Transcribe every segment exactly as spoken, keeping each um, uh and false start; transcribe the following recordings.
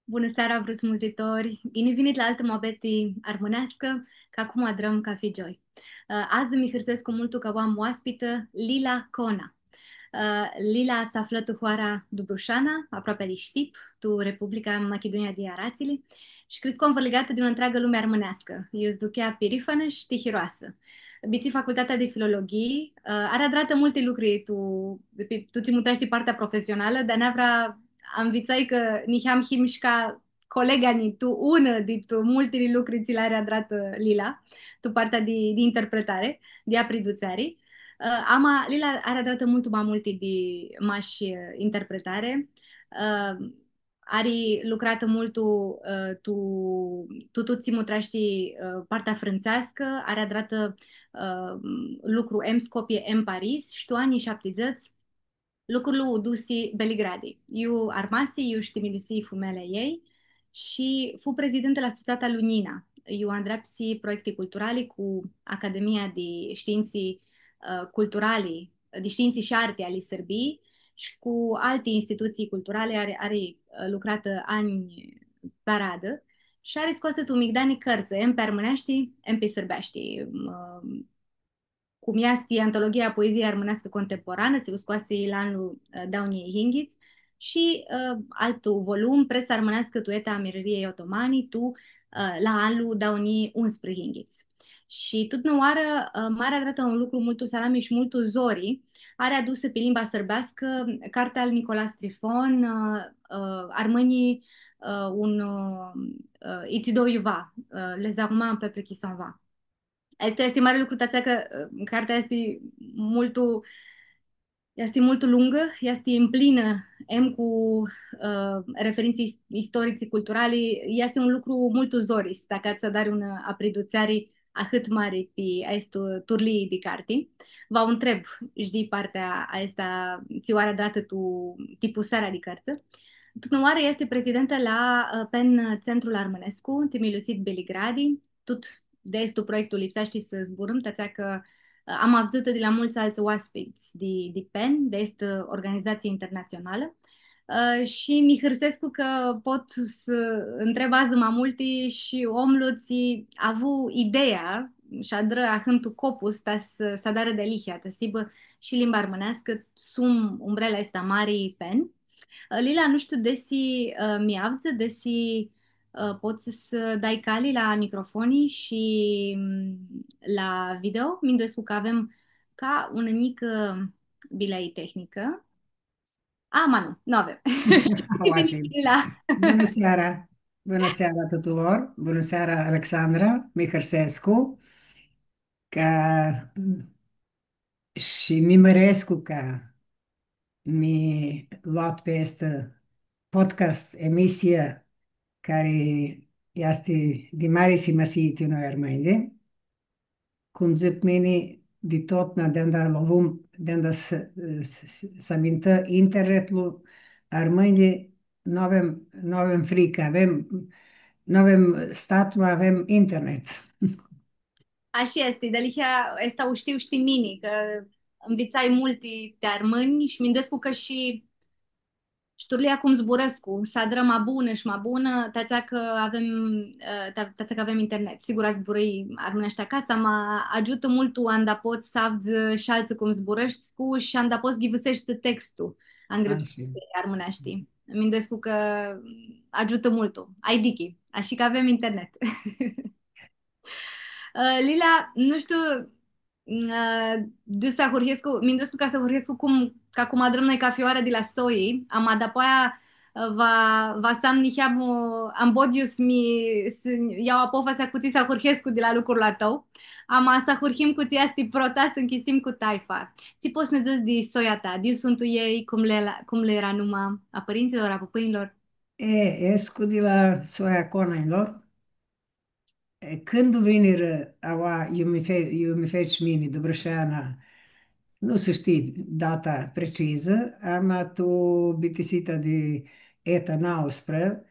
Bunã seara, vruts mutritori! Ghini vinit la altã muabeti armãneascã, ca cum adrãm cafi gioi. Ã, adzã mi hãrsescu multu cã u am oaspitã Lila Cona. Ã, Lila s-aflã tu hoara Dubrushana, aproapea di Shtip, tu Republica Machidunia di Aratsili, shi criscu anvãrligatã di unã ntreagã lumi armãneascã. Iu s-duchea pirifanã shi tihiroasã. Bitisi facultatea di filologhii, ã, ari adratã multi lucri tu, pi, tu tsi mutreashti partea profesionalã, dar neavra anvitsai cã niheam him shi ca colegani tu unã di tu multili lucri tsi li ari adratã Lila, tu partea di, di interpretari, di apridutseari. Ã, ama Lila ari adratã multu ma multi di mash, ã, interpretari. Ã, ari lucratã multu, ã, tu, tu, tu tsi mutreashti, ã, partea frãntseascã, ari adratã, ã, lucru em Scopie, em Paris, shi tu anjlji shaptidzãts, lucrul u dusi Beligradi. Iu armasi, iu shi timilusii fumealja a ljei, shi fu prezidentã la Sutsata Lunjina, iu andreapsi proiecti culturali cu Academia di Shtiintsi, ã, Culturali, di Shtiintsi shi Arti ali Sãrbii, shi cu alti institutsii culturali ari, ari, ã, lucratã anj pi aradã, shi ari scoasã tu migdani cãrtsã, em pi armãneashti, em pi sãrbeashti. Ã, cum easti Antologia Poeziei Armãneascã Contemporanã, tsi u scoasi la anlu, ã, dauã njilji yinghits, shi, ã, altu volum, Presa Armãneascã tu eta a Mirãriljei Otomani, tu, ã, la anlu dauã njilji unsprãyinghits. Shi tutnãoarã, ã, ma ari adratã un lucru multu salami shi multu zori, ari adusã pi limba sãrbeascã cartea al Nicolas Trifon, ã, ã, Armãnjlji, ã, un, ã, ã, itsi do iuva, ã, Les Armans, un peuple qui s'en va. Aestã easti mari lucru, ti atsea cã, ã, cartea easti multu, easti multu lungã, easti mplinã, em cu, ã, referintsi is-, istoritsã, culturali, easti un lucru multu zori, s-acats s-adari unã, ã, apridutseari ahãt mari pi aestu turlii di carti. Va u ntreb shi di partea aestã, tsi u ari adratã tu tipusearea di cãrtsã. Tutnãoarã easti prezidentã la, ã, PEN Centrul Armãnescu, timilusit Beligradi, tut di aestu proiectu lipseashti s-zburãm, ti atsea cã, ã, am avdzãtã di la multsã altsã oaspits di, di PEN, di aestã organizatsii internatsionalã. Ã, shi mi hãrsescu cã pot s-ntreb adzã ma multi shi omlu tsi avu ideea shi adrã ahãntu copus ta s-, s-adarã dealihea, ta s-hibã shi limba armãneascã sum umbrela aestã mari PEN. Ã, Lila, nu shtiu desi, ã, mi avdzã, desi, ã, pots s-dai cali la microfoni shi, mm, la video. Minduescu cã avem ca unã njicã bilei tehnicã. A, ma nu, nu avem. Bine, Lila. Bunã seara! Bunã seara tuturor! Bunã seara, Alexandra! Mi hãrsescu cã, shi mi mãrescu cã mi loat pi aestã podcast, emisia, cari easti di mari simasii ti noi armãnjlji. Cum dzãc mini, di totna, di anda lu avum, di anda s-, s-, s-, s-amintã internetlu, armãnjlji nu avem, nu avem fricã, avem, nu avem stat, ma avem internet. Ashi easti, dealihea aestã u shtiu shi mini, cã nvitsai multi ti armãnj shi minduescu cã shi, shi turlia cum zburãscu, s-adrã ma bunã shi ma bunã, ti atsea cã avem, ã, ti-, ti atsea cã avem internet. Sigur, zburãi armãneashti acasã, ma agiutã multu anda pots s-avdzã shi altsã cum zburãscu shi anda pots s-ghivãseshti textul angrãpsit pi armãneashti. Minduescu cã agiutã multu. Ai dichi, ashi cã avem internet. Ã, Lila, nu shtiu, ã, di s-ahurhescu, minduescu ca s-ahurhescu cum, ca cum adrãm noi cafi oarã di la soi, ama dapoaia, ã, va, va s-am niheamã ambodyiu s-mi, s-ljau apofasea cu tsi s-ahurhescu di la lucrul a tãu. Ama s-ahurhim cu tsi easti prota, s-nchisim cu taifa. Tsi pots s-nã dzãts di soia ta? Di iu suntu elj, cum lã, cum lã eara numa, a pãrintsãlor, a pãpãnjlor? E, escu di la soia Conanjlor. E, cãndu vinirã aua, iu mi fe-, iu mi feci mini, Dobrosheana, nu s-shtii data precizã, ama tu bitisita di eta nausprã,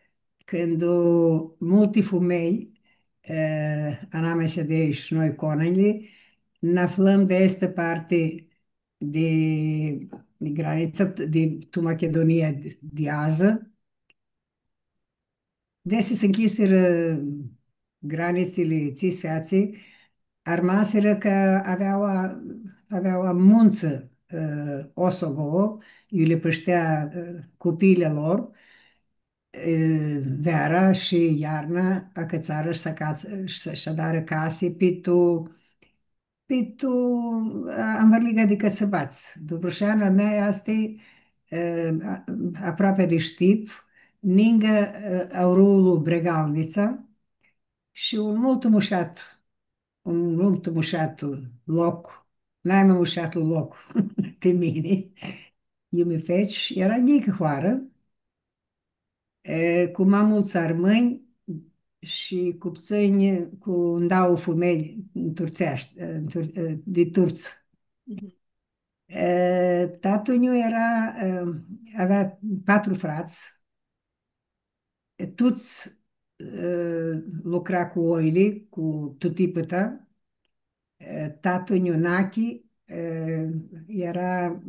cãndu multi fumelj, e, anamisa di elj shi noi Conanjlji, nã aflãm di aestã parti di, di granitsã, di, tu Machidunia di, di adzã, Desi s-ncljisirã granitsili, tsi s-featsi, armasirã cã avea a-, avea a muntsã, ã, Osogo, iu li pãshtea, ã, cupiili a lor, ã, veara shi iarna, acãtsarã s-acatsã, s-, s-adarã casi pi tu, pi tu, ã, anvãrliga di cãsãbadz. Dobrusheana mea easti, ã, a-, aproapi di Shtip, ningã, ã, aurãlu Bregalnitsa, shi un multu mushat, un multu mushat loc, nai ma mushatlu loc ti mini, iu mi feci, eara njicã hoarã, e, cu ma multsã armãnj shi cu ptsãnj, cu ndauã fumelj turtseashti, e, tur-, e, di turtsã. Mhm. E, tatã-nju eara, e, avea patru frats, e, tuts, e, lucra cu oili, cu tutipãta, e, tatã-nju Nachi, e, eara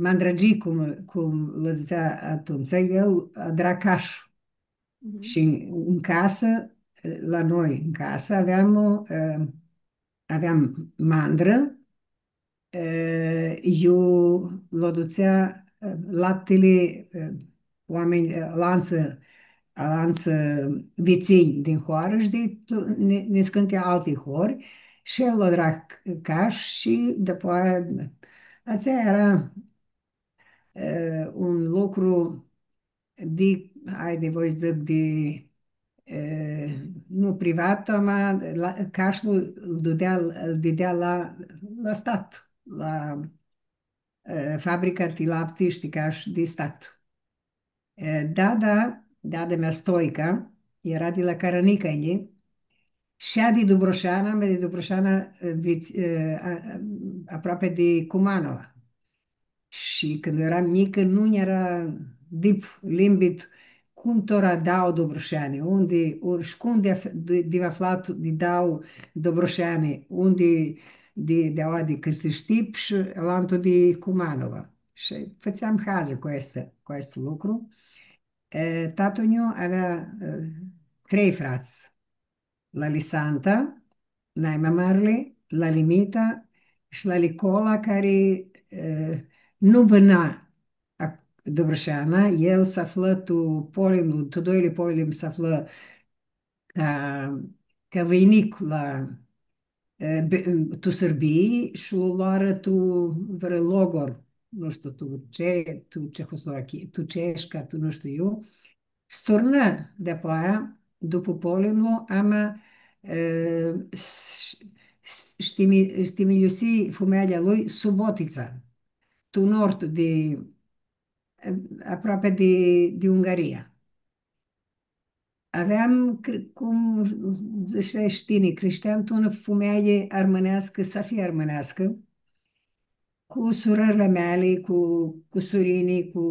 mandragi, cum, cum lã dzãtsea atumtsea, el adra cashu. Mhm. Shi în casã, la noi, în casã, aveam, e, aveam mandrã, e, iu lu adutsea, e, laptili, e, oaminj, e, alantsã, alantsã vitsinj din hoarã shi di tu-, ni-, niscãnti alti hori, shi el lu adra c-, cash shi dapoaia, atsea eara, e, un lucru di, haidi, voi s-dzãc di, e, nu privat, ama la, cashlu lu dãdea, lu dãdea la, la stat, la, e, fabrica di lapti shi di cash di stat. E, dada, dada mea Stoica, eara di la Caranicãnj, shi ea di Dobrosheana, ma di Dobrosheana, e, vits-, e, a, a, aproapi di Cumanova. Shi cãndu earam njicã, nu nj-eara dip limbit cum tora dauã Dobrosheani, undi, u-, shi cum di, di, di aflat di dauã Dobrosheani, undi di, di aua di cãsti Shtip shi alantu di Cumanova. Shi fãtseam hazi cu aestu, cu aestu lucru. E, tatã-nju avea, e, trei frats. Lali Santa, nai ma marli, Lali Mita shi Lali Cola, cari, e, nu bãna a Dobrosheana, el s-aflã tu polimlu, tu doili polim s-aflã ca, ca vãinic la, e, be-, tu Sãrbii shi lu loarã tu vãrã logor, nu shtiu, tu Ce-, tu Cehoslovachi-, tu Ceshca, tu nu shtiu iu. S-turnã dapoaia, dupu polimlu, ama, e, s-, s-, shtimi-, shtimiljusi fumealja lui Subotitsa, tu nord di, e, aproapi di, di Ungaria. Aveam, cr-, cum dzãtseai shi tini, crishteam tu unã fumealji armãneascã, s-hibã armãneascã, cu surãrli a meali, cu, cu cusurinj, cu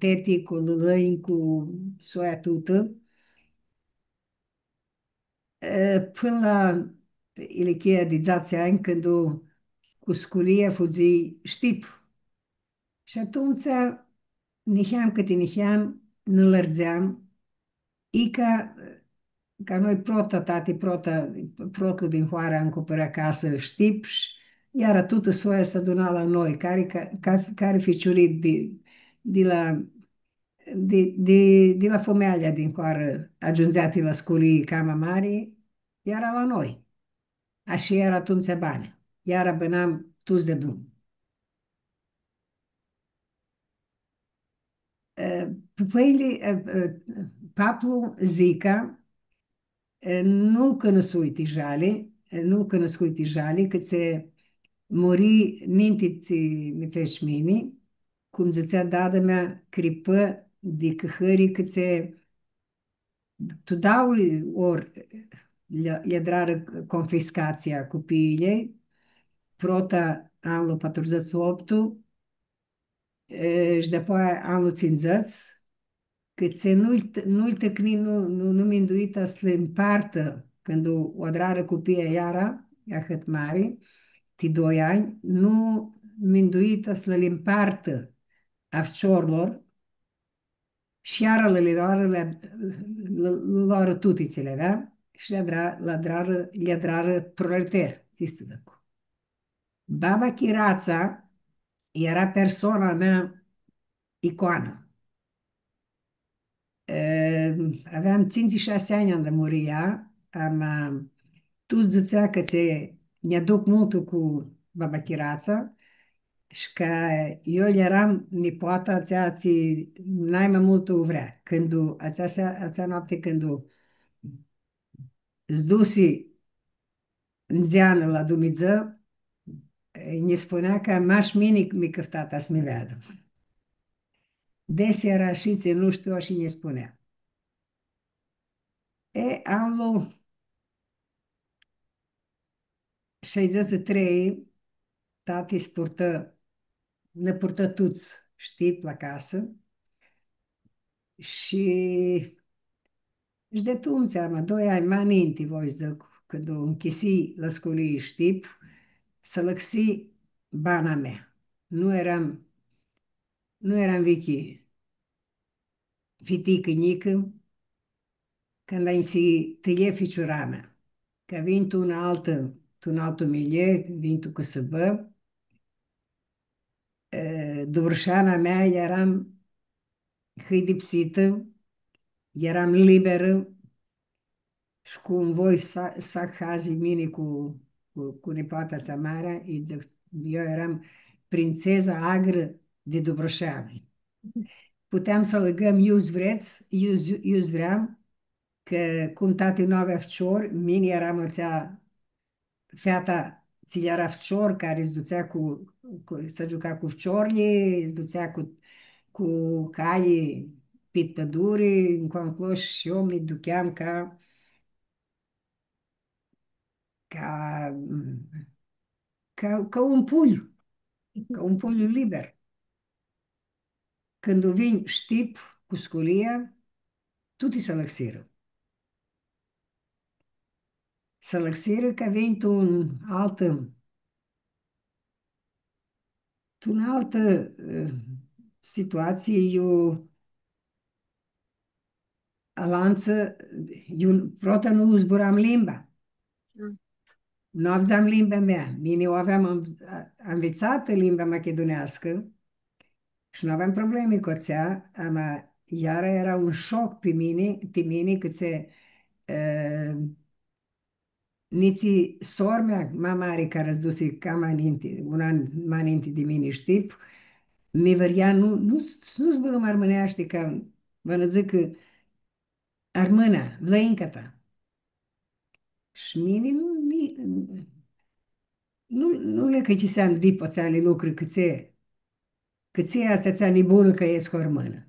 teti, cu lãlãnj, cu soia tutã. E, pãnã la ilichia di dzatsi anj, cãndu cu sculia fudzii Shtip. Shi atumtsea, niheam cãti niheam, nã lãrdzeam, ica, ca noi prota, tati, prota, protlu din hoarã ancupãrã casã Shtip, iara tutã soia s-aduna la noi, cari, ca, ca, cari ficiurit di, di la, di, di, di la fumealja din hoarã agiundzea ti la sculii cama mari, iara la noi. Ashi eara atumtsea bana. Iara bãnam tuts deadun. E, pãpãnjli, e, e, paplu Zica, e, nu-l cunuscui ti jali, e, nu-l cunuscui ti jali, cãtse muri ninti tsi mi feci mini, cum dzãtsea dada mea, cripã di cãhãri, cãtse tu dauã ori lj-, lj-adrarã confiscatsia cupiiljei, prota anlu patrudzãts optu, e, shi dapoaia anlu tsindzãts, cãtse nu-lj t-, nu-lj tãcni, nu, nu, nu minduita s-li mpartã, cãndu u adrarã cupia iara, ahãt mari, ti doi anj, nu minduita s-li mpartã a ficiorlor, Shi iarã lã li loarã, lã, lã loarã tuti tsi li avea shi li adra-, li adrarã, li adrarã proleter, tsi s-dzãc. Baba Chiratsa eara persona mea icoanã. E, aveam tsintsi shasi anj anda muri ea, ama tuts dzãtsea cã tsi nj-aduc multu cu baba Chiratsa shi cã eu earam nipoata atsea tsi nai ma multu u vrea. Cãndu atsea sea-, atsea noapti cãndu s-dusi ndzeanã la Dumnidzã, nji spunea cã mash mini mi cãfta ta s-mi veadã. Desi eara ashitsi, nu shtiu, ashi nji spunea. E, anlu shaidzãts shi trei, tati s-purtã, nã purtã tuts, Shtip, la casã. Shi, shi di atumtsea, ma doi anj ma ninti, voi s-dzãc, cãndu nchisi la sculii Shtip, s-alãxi bana mea. Nu earam, nu earam vichi fiticã njicã, canda nji si tãlje ficiuramea, cã vinj tu unã altã, tu un altu milie, vinj tu cãsãbã, e, Dobrosheana mea, earam hãidipsitã, earam liberã, shi cum voi s-fa-, s-fac hazi mini cu, cu, cu nipoata atsea marea, lji dzãc, eu earam printseza agrã di Dobrosheani. Puteam s-alãgãm iu s-vrets, iu s-, iu s-vream, cã cum tati nu avea ficiori, mini earam atsea feata tsi lj-eara ficior, cari s-dutsea cu, cu, s-giuca cu ficiorlji, s-dutsea cu, cu cali, pi pãduri, ncoa nclo, shi eu mi ducheam ca, ca, ca, ca un pulj, ca un pulj liber. Cãndu vinj Shtip cu sculia, tuti s-alãxirã. S-alãxirã cã vinj tu un altã, tu un altã, eh, situatsii, iu alantsã, iu prota nu zburam limba. Mm. Nu avdzam limba mea. Mini u aveam anv-, a-, anvitsatã limba machiduneascã shi nu aveam problemi cu atsea, ama iara eara un shoc pi mini, ti mini, cã tsi, eh, nitsi sor-mea ma mari, cari s-dusi cama ninti, un an ma ninti di mini, Shtip, mi vãrlja, nu, nu, nu zburãm armãneashti, cã va nã dzãcã armãna, vlãinca ta. Shi mini nu, ni-, nu, nu li acãtsiseam dip atseali lucri, cã tsi, cã tsi easti atsea nibunã cã escu armãnã.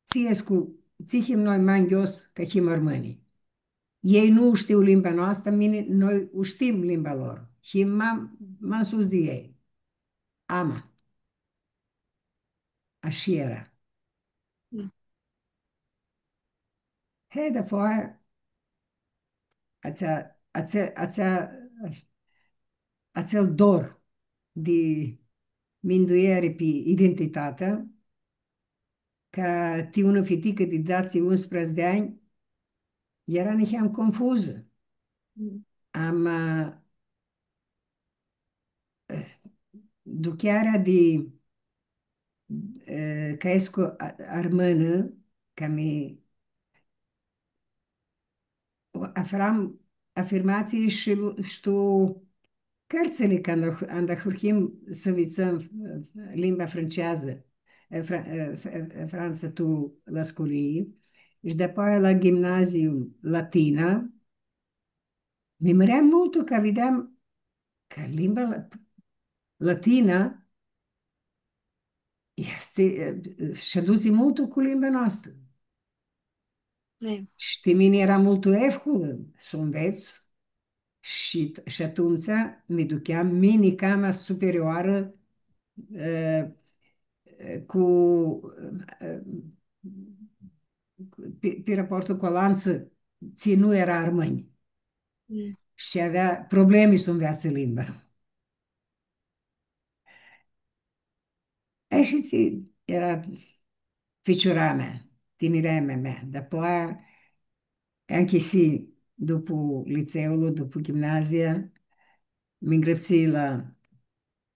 Tsi escu, tsi him noi ma nghios cã him armãnj. Elj nu u shtiu limba noastrã, mini, noi u shtim limba lor. Him ma, ma nsus di elj. Ama. Ashi eara. Mm. He, dapoaia, atsea, atsea, atsea, atsel dor di minduiari pi identitatea, ca ti unã fiticã di dzatsi, unsprãdzatsi di anj, eara niheam confuzã. Mm. Ama, eh, duchearea di, eh, cã escu a-, armãnã, cã mi aflam afirmatsii shi lu-, shi tu cãrtsãli, canda, anda ahurhim s-nvitsãm, eh, limba frãnceazã, eh, fra-, eh, f-, eh, Frantsa tu la sculii, shi dapoaia la ghimnaziu latina, mi mãream multu cã videam cã limba la-, latina easti, eh, sh-adutsi multu cu limba noastrã. E. Shi ti mini eara multu efculã s-u nvets shi, shi atumtsea mi ducheam mini cama supirioarã, eh, eh, cu, eh, pi, pi raportul cu alantsã, tsi nu eara armãnj. Mm. Shi avea problemi s-u nveatsã limba. E, shi tsi eara ficiura mea. tiniremea mea. Dapoaia, anchisii dupu litseulu, dupu ghimnazia, mi ngrãpsii la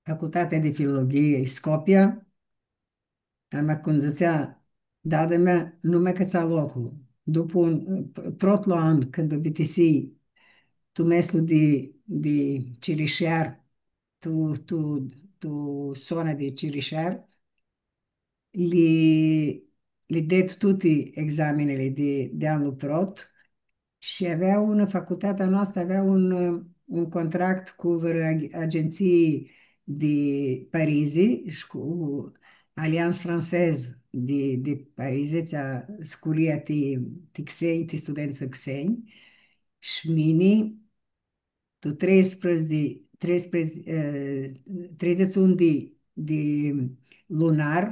Facultatea di Filologie, Scopia, ama, cum dzãtsea dada mea, nu mi acãtsa loclu. Dupu un, pr-, protlu an, cãndu bitisii tu meslu di, di cirishear, tu, tu, tu sona di cirishear, li, li det tuti examenili di, di anlu prot, shi avea unã, facultatea noastrã avea un, un contract cu vãrã ag-, agentsii di Parizi shi cu Alliance Française di, di Parizi, tsea sculia ti, ti xenj, ti studentsã xenj, shi mini, tu treisprãdzatsi, treisprãdzatsi, eh, treidzãtsi unu di, di lunar,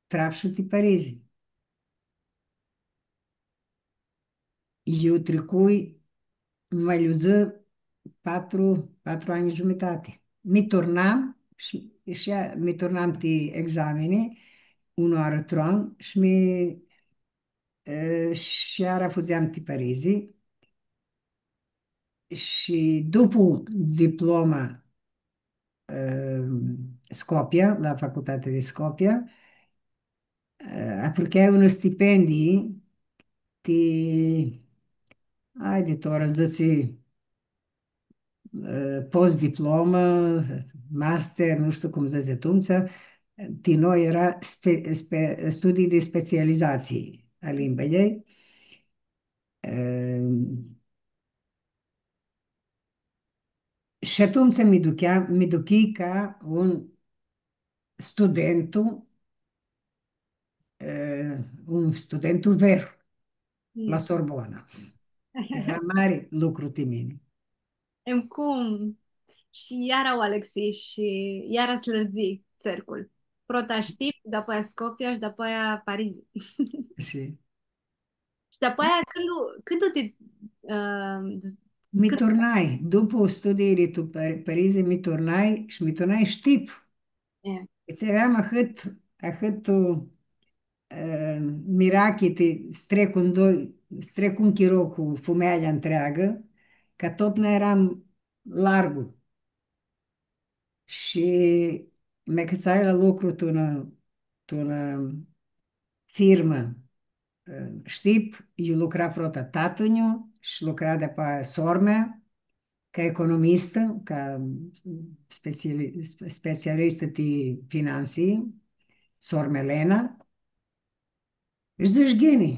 trapshu ti Parizi. Iu tricui, ma ljiudzã patru, patru anj giumitati. Mi turnam shi, shi mi turnam ti examini, unã oarã tron, shi mi, eh, shi iara fudzeam ti Parizi. Shi dupu diploma, eh, Scopia, la facultatea di Scopia, eh, aprucheai unã stipendii ti, haidi, tora dzãtsi, eh, post-diploma, master, nu shtiu cum dzãtsi atumtsea, ti noi eara spe-, spe-, studii di specializatsii a limbãljei. Eh, Shi atumtsea mi duchea-, mi duchii ca un studentu, eh, un studentu veru la Sorbona. Eara mari lucru ti mini. Em cum? Shi iara u alãxii shi iara s-lãrdzi cercul. Prota Shtip, dapoaia Scopia shi dapoaia Parizi. Shi Shi dapoaia, cãndu, cãndu ti, ã, Mi turnai, dupu studiili tu Par-, Parizi, mi turnai shi mi turnai Shtip. E. Cã aveam ahãt, ahãtu, ã, mirachi ti s-trec un doi, s-trec un chiro cu fumealja ntreagã, cã totna earam largu. Shi mi acãtsai la lucru tu unã, tu unã firmã, eh, Shtip, iu lucra prota tatã-nju, shi lucra dapoaia sor-mea, ca economistã, ca speciali-, spe-, specialistã ti finantsii, sor-mea Lena. Shi dzãsh, ghini,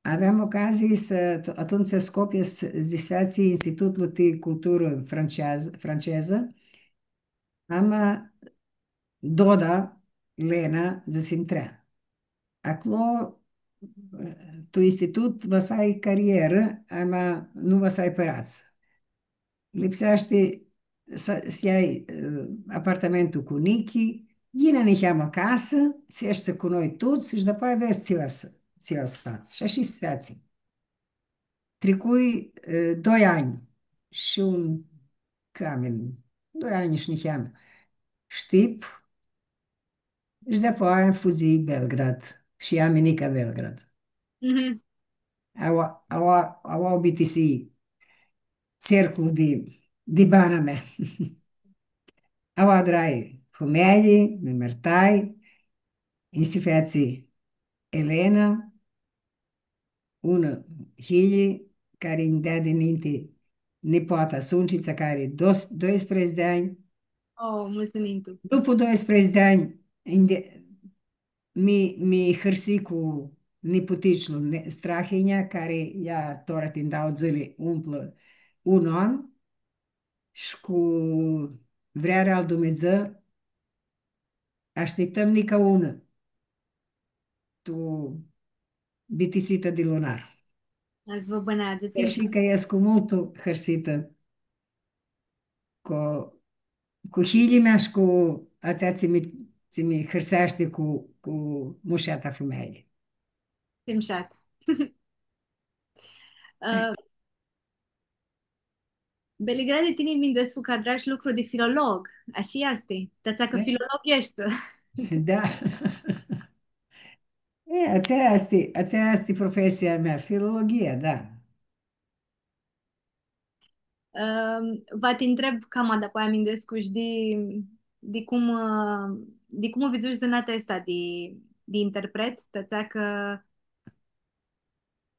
aveam ocazii s-, atumtsea Scopia s-, s-disfeatsi Institutlu ti Culturã Francez-, Francezã, ama doda Lena dzãsi, intrã. Aclo, tu institut, va s-ai carierã, ama nu va s-ai pãradz. Lipseashti s-, s-ljai, eh, apartamentul cu Nichi, yini niheamã acasã, s-eshti cu noi tuts shi dapoaia vedz tsi va s-, tsi va s-fats. Shi ashi s-featsi. Tricui, eh, doi anj shi un examen, doi anj shi niheamã. Shtip, Shi dapoaia fudzii Belgrad shi ea mi nica Belgrad. Mhm. Aua, aua, aua u bitisii cerclu di, di bana mea. Aua adrai fumealji, mi mãrtai, nji si featsi Elena, unã hilji cari nj-deadi ninti nipoata Sunchitsa, cari ari dos-, doisprãdzatsi di anj. Oh, multsumim tu. Dupu doisprãdzatsi di anj, nj-de-, mi, mi hãrsii cu niputiclu, ne-, Strahinea, cari ea tora ti ndauã dzãli umplã un an, shi cu vrearea al Dumnidzã, ashtiptãm nica unã tu bitisita di lunar. Azi vã bãnadzã. Shi cã escu multu hãrsitã cu, cu hiljlji mei shi cu atsea tsi mi, tsi mi hãrseashti cu, cu mushata fumealji. Tsi mushat. Ã, Beligradi, tini minduescu cã adrash lucru di filolog, ashi easti? Ti atsea cã filolog eshti. Da. E, atsea easti, atsea easti profesia mea, filologia, da. Ãm, va ti ntreb cama dapoaia, minduescu, shi di, di cum, ã, di cum u vidzushi zãnatea aestã di, di interpret, ti atsea cã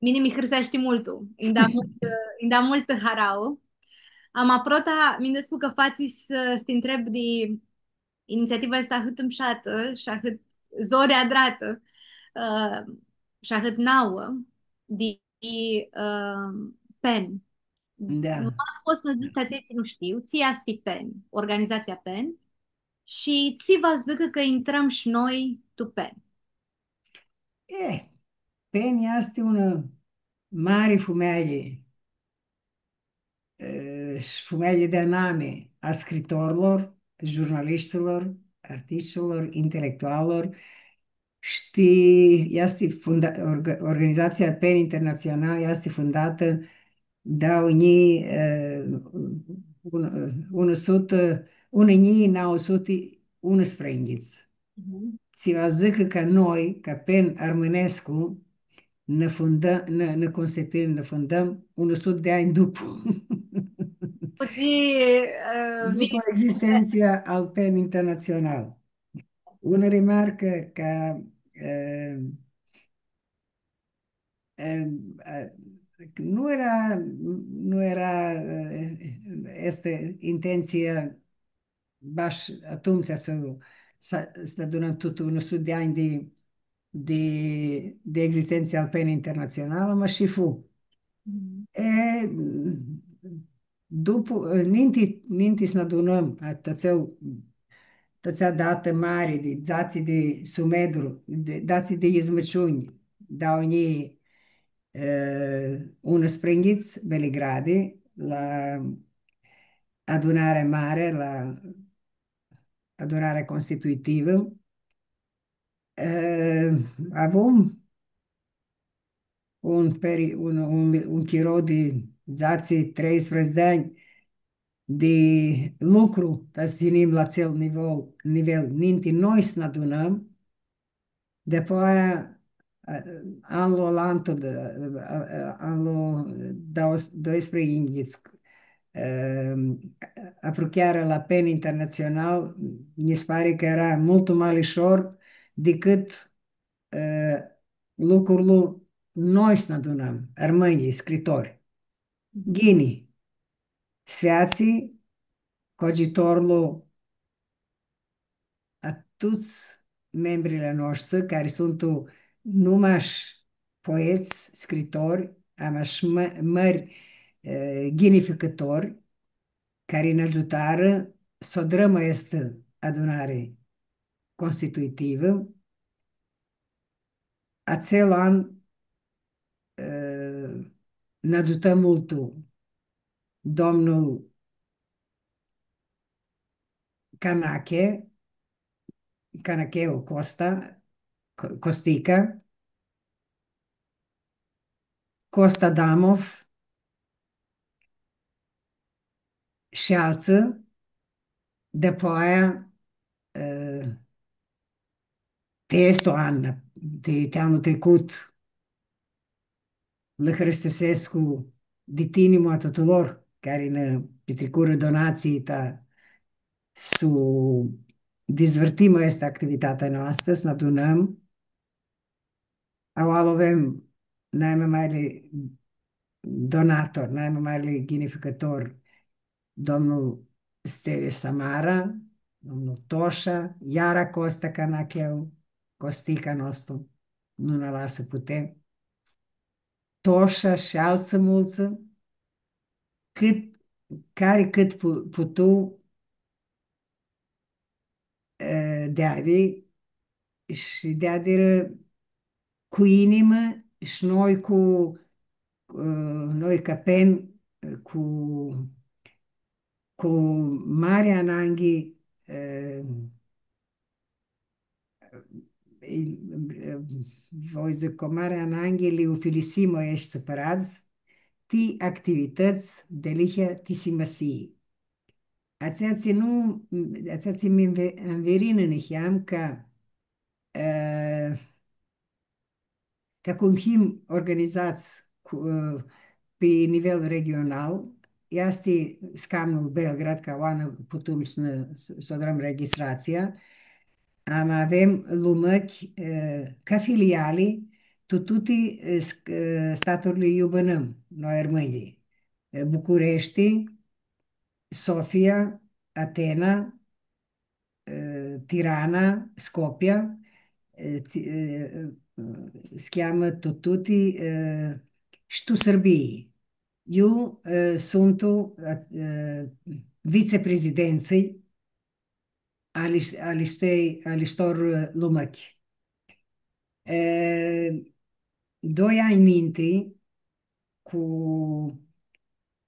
mini mi hãrseashti multu, nj-da multu, nj-da multu harauã. Ama prota, minduescu cã fatsi s-, s-ti ntreb di initsiativa aestã ahãt mushatã shi ahãt zori adratã, ã, shi ahãt nauã di, ã, PEN. Da. Ma pots s-nã dzãts, atselj tsi nu shtiu, tsi easti PEN, organizatsia PEN, shi tsi va s-dzãcã cã intrãm shi noi tu PEN. E, PEN easti unã mari fumealji, e, shi fumealji di anami a scritorlor, jurnalishtilor, artishtilor, intelectualilor. Shtii, easti funda-, orga-, organizatsia PEN International easti fundatã dauã njilji, e, un-, unã sutã, unã njilji nauã suti unãsprãyinghits. Mhm. Tsi va dzãcã cã noi, ca PEN armãnescu, nã fundã-, nã, nã constituim, nã fundãm unã sutã di anj dupu. Putsãn, ã, dupu existentsia al PEN International. Unã rimarcã ca, ã, ã, ã, nu eara, nu eara, ã, easti intentsia bash atumtsea s-, s-, s-adunãm tutu unã sutã di anj di, di, di existentsia al PEN International, ma shi fu. Mhm. E, dupu, ninti, ninti s-nã adunãm, a, tu atsel, tu atsea datã mari di dzatsi di Sumedru, di, dzatsi di Izmãciunj, dauã njilji, e, unãsprãyinghits, Beligradi, la adunarea mari, la adunarea constitutivã, e, avum un peri-, un, un, un chiro di dzatsi, treisprãdzatsi di anj di lucru, ta s-yinim la atsel nivel, nivel, ninti noi s-nã adunãm, dapoaia, a, anlu alantu, di, a, a, anlu dau-, doisprãyinghits, ehm, apruchearea la PEN International, nji s-pari cã eara multu ma lishor dicãt, e, lucrul noi s-nã adunãm, armãnjlji, scritori. Ghini, s-featsi cu agiutorlu a tuts membrili a noshtsã, cari suntu nu mash poets, scritori, ama shi mã-, mãri, e, ghinificãtori, cari nã agiutarã s-u adrãm aestã adunari constitutivã. Atsel an, e, nã agiutã multu domnul Canache, Canacheu Costa, Co-, Costica, Costa Damov shi altsã, dapoaia, e, ti aestu an, ti, ti anlu tricut, lã hãristusescu di tinima a tutulor cari nã pitricurã donatsii ta s-u dizvãrtim aestã activitati a noastrã, s-nã adunãm. Aoa lu avem nai ma marli donator, nai ma marli ghinificãtor, domnul Stele Samara, domnul Tosha, iara Costa Canacheu, Costica a nostru, nu nã alasã putem. Tosha shi altsã multsã, cãt, cari cãt pu-, putu, e, deadi, shi deadirã cu inimã, shi noi cu, e, noi ca PEN, e, cu, cu mari ananghi, e, e, e, voi dzãc, cu mari ananghi li ufilisim aeshti sãpãradz ti activitãts dealihea ti simasii. Atsea tsi nu, atsea tsi mi nvi-, nvirinã niheam ca, e, ca cum him organizats cu, ã, pi nivel regional, easti scamnul Belgrad, ca oanã putum s-, s-, s-u adrãm registratsia, ama avem lumãchi, ã, ca filiali, tu tuti, ã, s-, ã, staturli iu bãnãm noi armãnjlji. Ã, Bucureshti, Sofia, Atena, ã, Tirana, Scopia, ã, tsi-, ã, ã, s-cheamã tu tuti, ã, shi tu Sãrbii. Iu, ã, suntu, ã, ã, vitseprezidentsãlj a lis-, a listei, a listor, ã, lumãchi. E, doi anj nintri, cu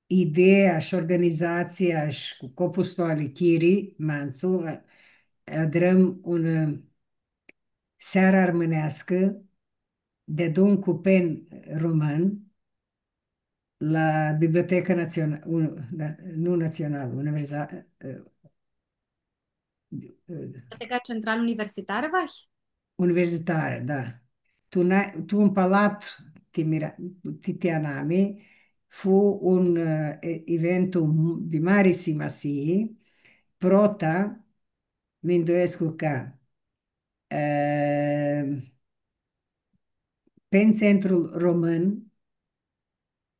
ideea shi organizatsia shi cu copuslu ali Chiri Mantsu, a-, adrãm unã searã armãneascã deadun cu pen român, la Biblioteca Națională, nu Națională, Universa-, ã, ã, Biblioteca Centrală Universitară, vahi? Universitară, da. Tu na-, tu un palat ti mira-, ti, ti anami, fu un, ã, e-, eventu m-, di mari simasii, prota, minduescu ca, ã, pen Centrul Român,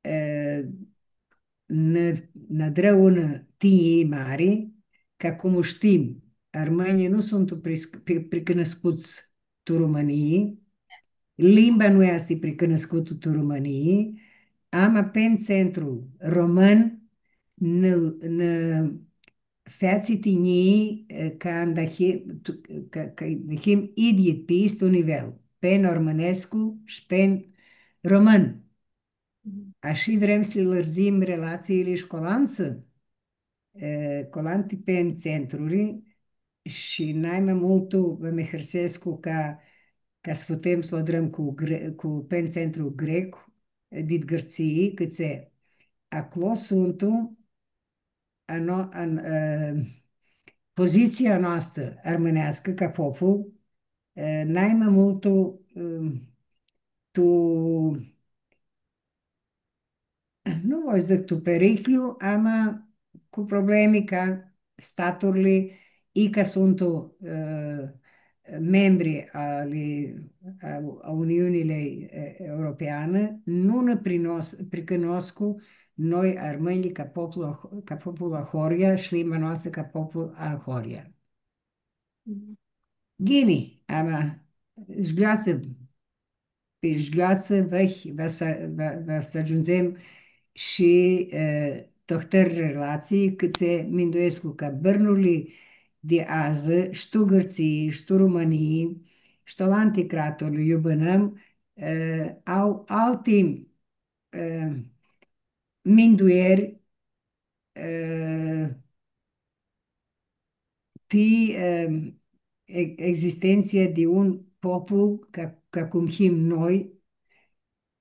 e, nã, nã adrã unã tinjii mari, ca cum u shtim, armãnjlji nu suntu pris-, pri-, pricãnãscuts tu Romãnii, limba nu easti pricãnãscutã tu Romãnii, ama pen Centrul Român nã, nã featsi tinjii, e, ca anda hi-, tu-, ca, ca anda him idyi pi istu nivel, pen armãnescu shi pen român. Mhm. Ashi vrem s-lãrdzim relatsiili shi cu alantsã, e, cu alanti pen centruri shi nai ma multu va mi hãrsescu ca, ca s-putem s-lu adrãm cu gre-, cu pen centru grec, e, dit Gãrtsii, cãtse aclo suntu a no-, a, e, pozitsia noastrã armãneascã ca popul, e, nai ma multu, e, tu, nu voi dzãc tu pericliu, ama cu problemi ca staturli, i ca suntu, e, membri ali, a, a Uniunilei, e, Europeanã, nu nã prinos-, pricãnoscu noi armãnjlji ca popul a-, ca popul ahoryea shi limba noastrã ca popul ahoryea. Mhm. Ghini, ama, zgljoatsã, pi zgljoatsã, va, va s-, va, va s-agiundzem shi, e, tu ahtãri relatsii, cãtse minduescu ca bãrnurli di adzã, shi tu Gãrtsii, shi tu Rumãnii, shi tu alanti craturi, iu bãnãm, e, au alti, e, mindueri, e, ti, e, e-, existentsia di un popul ca, ca cum him noi,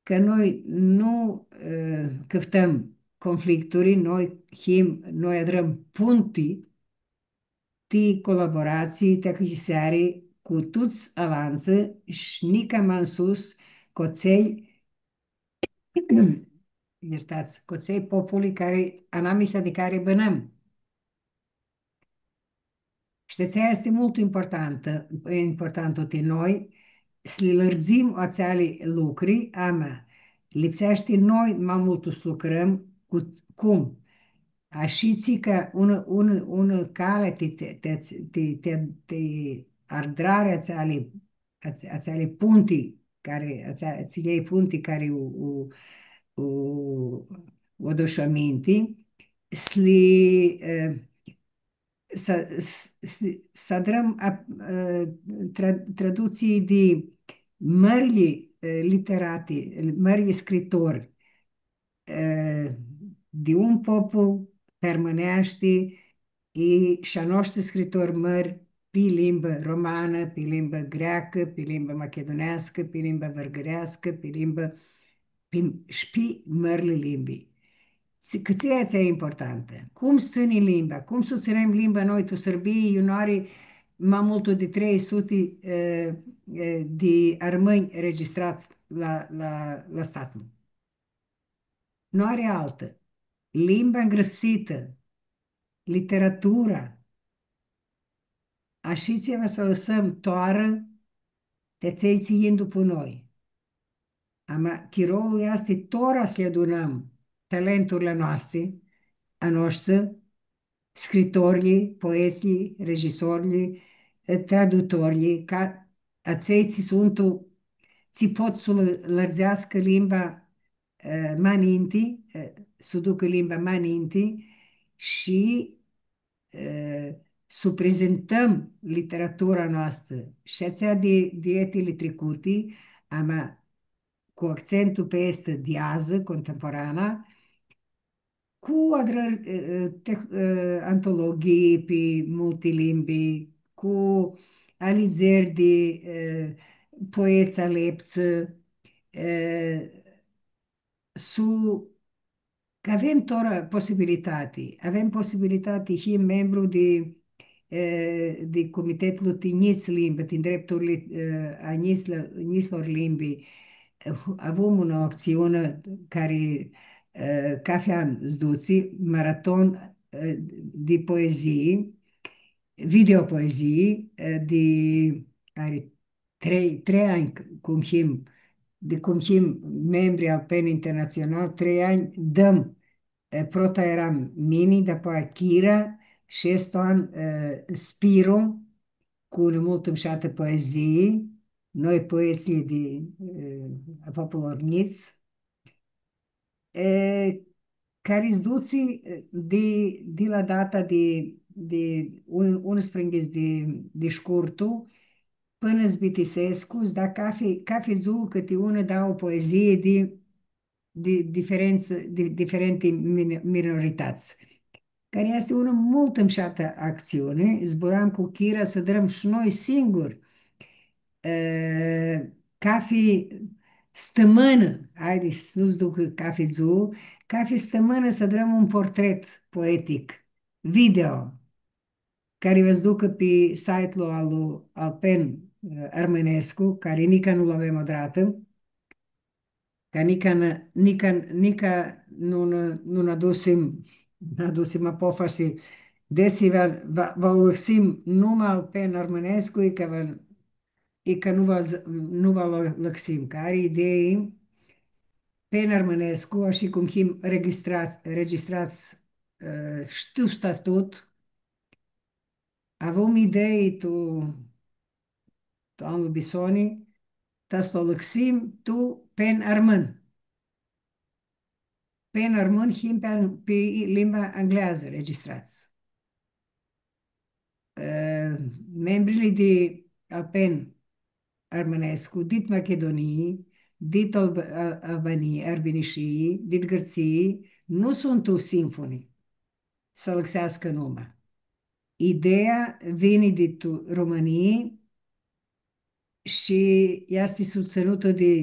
cã noi nu, e, cãftãm conflicturi, noi him, noi adrãm punti ti colaboratsii, ti achicãseari cu tuts alantsã shi nica ma nsus cu atselj, ljirtats, cu atselj populi cari, anamisa di cari bãnãm. Shi atsea easti multu importantã, importantu ti noi, s-li lãrdzim atseali lucri, ama lipseashti noi ma multu s-lucrãm cu, cum? Ashi tsi ca unã, unã, unã cali ti, ti, ti, ti, ti, ti adrari atseali, atse-, atseali punti, cari, atsea-, atselj punti cari u, u, u, u adush aminti, s-li, e, s-, s-, s-, s-adrãm a, e, tra-, traductsii di mãrlji, e, literati, mãrlji scritori, e, di un popul, pi armãneashti, i shi a noshtri scritori mãri, pi limba romanã, pi limba greacã, pi limba machiduneascã, pi limba vãrgãreascã, pi limba, pi, shi pi mãrli limbi. Tsi-, cãtse atsea e importantã? Cum s-tsãni limba? Cum s-u tsãnem limba noi tu Sãrbii, iu nu ari ma multu di trei suti, eh, eh, di armãnj registrats la, la, la statlu. Nu ari altã. Limba ngrãpsitã, literatura, ashitsi va s-lãsãm toarã ti atselj tsi yin dupu noi. Ama chirolu easti tora s-adunãm talenturli a noasti, a noshtsã, scritorlji, poetslji, regisorlji, eh, tradutorlji, ca atselj tsi suntu, tsi pot s-u lã-, lãrdzeascã limba, eh, ma ninti, eh, s-u ducã limba ma ninti shi, eh, s-u prezentãm literatura noastrã, shi atsea di, di etili tricuti, ama cu accentul pe aestã di adzã, contemporana, cu adrãri, eh, eh, teh-, eh, antologhii pi multi limbi, cu alidzeri di, eh, poets aleptsã, eh, su, cã avem tora posibilitati, avem posibilitati, him membru di, eh, di Comitetlu ti njits limbi, ti ndrepturli, eh, a njits-, njitslor limbi. Eh, avum unã actsiuni cari, eh, cafi an s-dutsi, maraton, eh, di poezii, video poezii, eh, di, ari trei, trei anj c-, cum him, di cum him membri al PEN Internatsional, trei anj dãm, eh, prota eram mini, dapoaia Chira, shi aestu an, eh, Spiro, cu unã multu mushatã poezii, noi poetslji di, eh, a populor njits, eh, cari s-dutsi, eh, di, di la data di, di un-, unsprãyinghits di, di Shcurtu, pãnã s-bitisescu, s-da cafi, cafi dzuã cãti unã, dauã poezii di, di diferentsã, di diferenti min-, minoritãts. Cari easti unã multu mushatã actsiuni, zburam cu Chira s-adrãm shi noi singuri, eh, cafi stãmãnã, haidi, s-nu s-ducã cafi dzuã, cafi stãmãnã s-adrãm un portret poetic, video, cari va s-ducã pi site-lu al, al PEN, eh, armãnescu, cari nica nu-l avem adratã, ca nica n-, nica, nica nu, nu, nu adusim, nu adusim apofasi, desi va, va, va lãxim numa al PEN armãnescu, i cã va, i cã nu va, nu va lãxim, cã ari idei PEN armãnescu, ashi cum him registrats, registrats, eh, shi tu statut, avum idei tu, tu anlu di soni, ta s-lu lãxim tu PEN armãn. PEN armãn him pi, pi limba angleazã registrats. Eh, membrili di al PEN armãnescu, dit Machidunii, dit Alb-, Al-, Albanii, Arbinishii, dit Gãrtsii, nu suntu sinfuni s-lãxeascã numa. Ideea vini di tu Romãnii shi easti sustsãnutã di,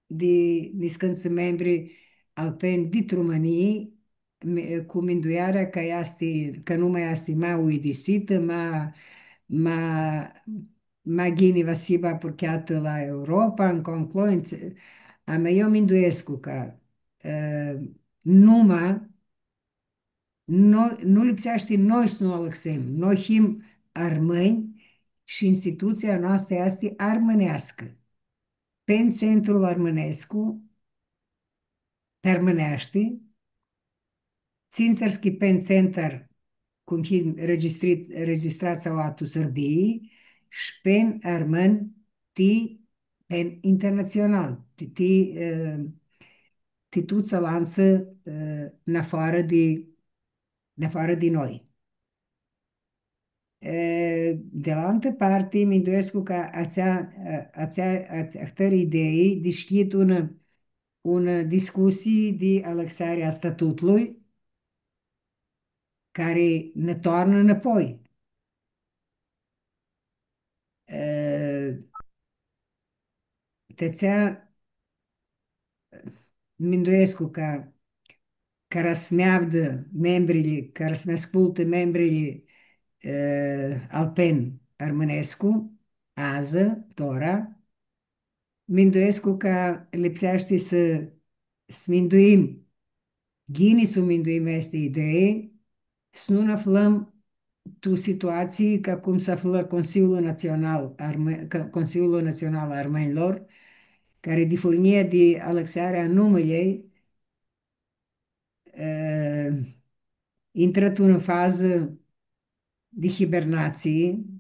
di niscãntsã membri al PEN dit Romãnii, mi-, cu minduearea cã easti, cã numa easti ma uidisitã, ma, ma, ma ghini va s-hibã aprucheatã la Europa, nclo-nclo, ntse-, ama eu minduescu cã, eh, numa, noi, nu lipseashti noi s-nu lãxem. Noi him armãnj shi institutsia noastrã easti armãneascã. PEN Centrul Armãnescu, pi armãneashti, Tsintsãrski PEN Center, cum him registrit-, registrats aoa tu Sãrbii, shi PEN armãn ti PEN internatsional, ti, ti, eh, ti tuts alantsã, eh, nafoarã di, nafoarã di noi. Eh, di alantã parti, minduescu cã atsea, eh, atsea, atsea, ahtãri idei dishcljid unã, unã discusii di alãxeari a statutlui, cari nã toarnã nãpoi. Eh, ti atsea minduescu cã, cara s-mi avdã membrili, cara s-mi ascultã membrili, eh, al PEN armãnescu, adzã, tora, minduescu cã lipseashti s-, s-minduim, ghini s-u minduim aestã idei, s-nu nã aflãm tu situatsii ca cum s-aflã Consiliul Național Armã-, ca Consiliul Național Armãnjlor, cari di furnjia di alãxeari a numãljei, eh, intrã tu unã fazã di hibernatsii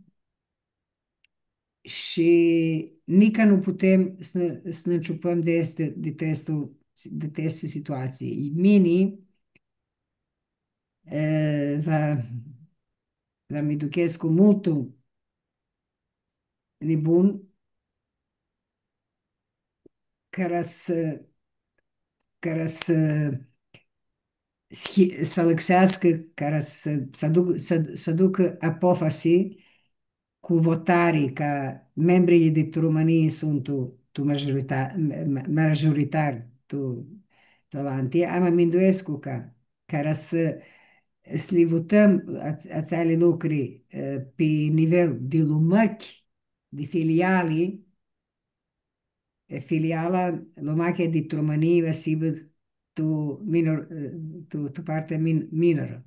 shi nica nu putem s-, s-nã ciupãm di aestã, di aestã, di aestã situatsii. Mini, eh, va, va mi duchescu multu nibun, cara s-, cara s-, s-, s-alãxeascã, cara s-, s-aduc-, s-, s-aducã apofasi cu votari, ca membrili di tu Romãnii suntu tu majorita-, ma-, ma-, majoritari tu, tu alanti, ama minduescu ca, cara s-, s-li vutãm a-, atseali lucri, eh, pi nivel di lumãchi, di filiali, e, filiala, lumachea di tu Romãnii va s-hibã tu minor-, e, tu, tu partea min-, minorã.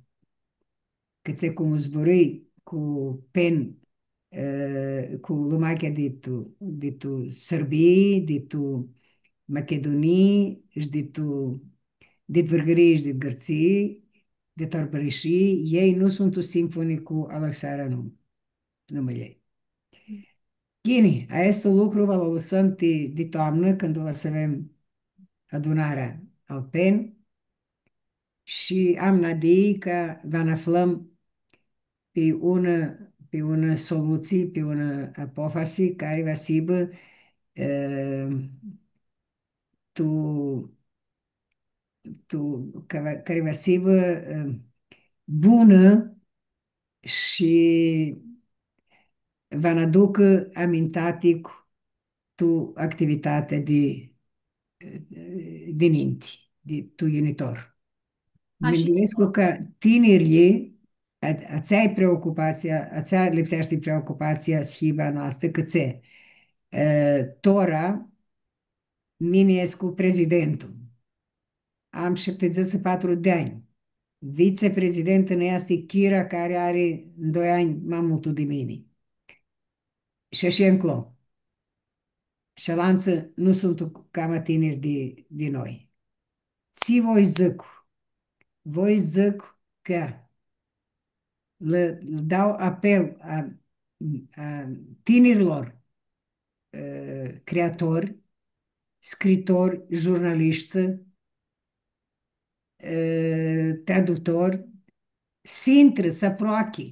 Cãtse cum zburãi cu PEN, e, cu lumachea di tu, di tu Sãrbii, di tu Machidunii shi di tu, di Vãrgãrii shi di Gãrtsii, di Tarbãrishii, elj nu suntu sinfoni cu alãxearea num-, numãljei. Ghini, aestu lucru va lu alãsãm ti, di toamnã, cãndu va s-avem adunarea al PEN, shi am nadii cã va nã aflãm pi unã, pi unã solutsii, pi unã apofasi cari va s-hibã, eh, tu, tu, ca va, cari va s-hibã, eh, bunã shi va nã aducã amintatic tu activitatea di, eh, di ninti, di tu yinitor. Ashi. Minduescu cã tinirlji, a-, atsea-i preocupatsia, atsea lipseashti preocupatsia s-hibã a noastrã, cãtse, eh, tora, mini escu prezidentu. Am shaptidzãts shi patru di anj. Vitseprezidentã nã easti Chira, cari ari ndoi anj ma multu di mini. Shi ashi nclo. Shi alantsã nu suntu cama tiniri di, di noi. Tsi voi dzãc? Voi dzãc cã lã, lã dau apel a, a tinirlor, eh, creatori, scritori, jurnalishti, eh, traductori, s-intrã, s-aproachi,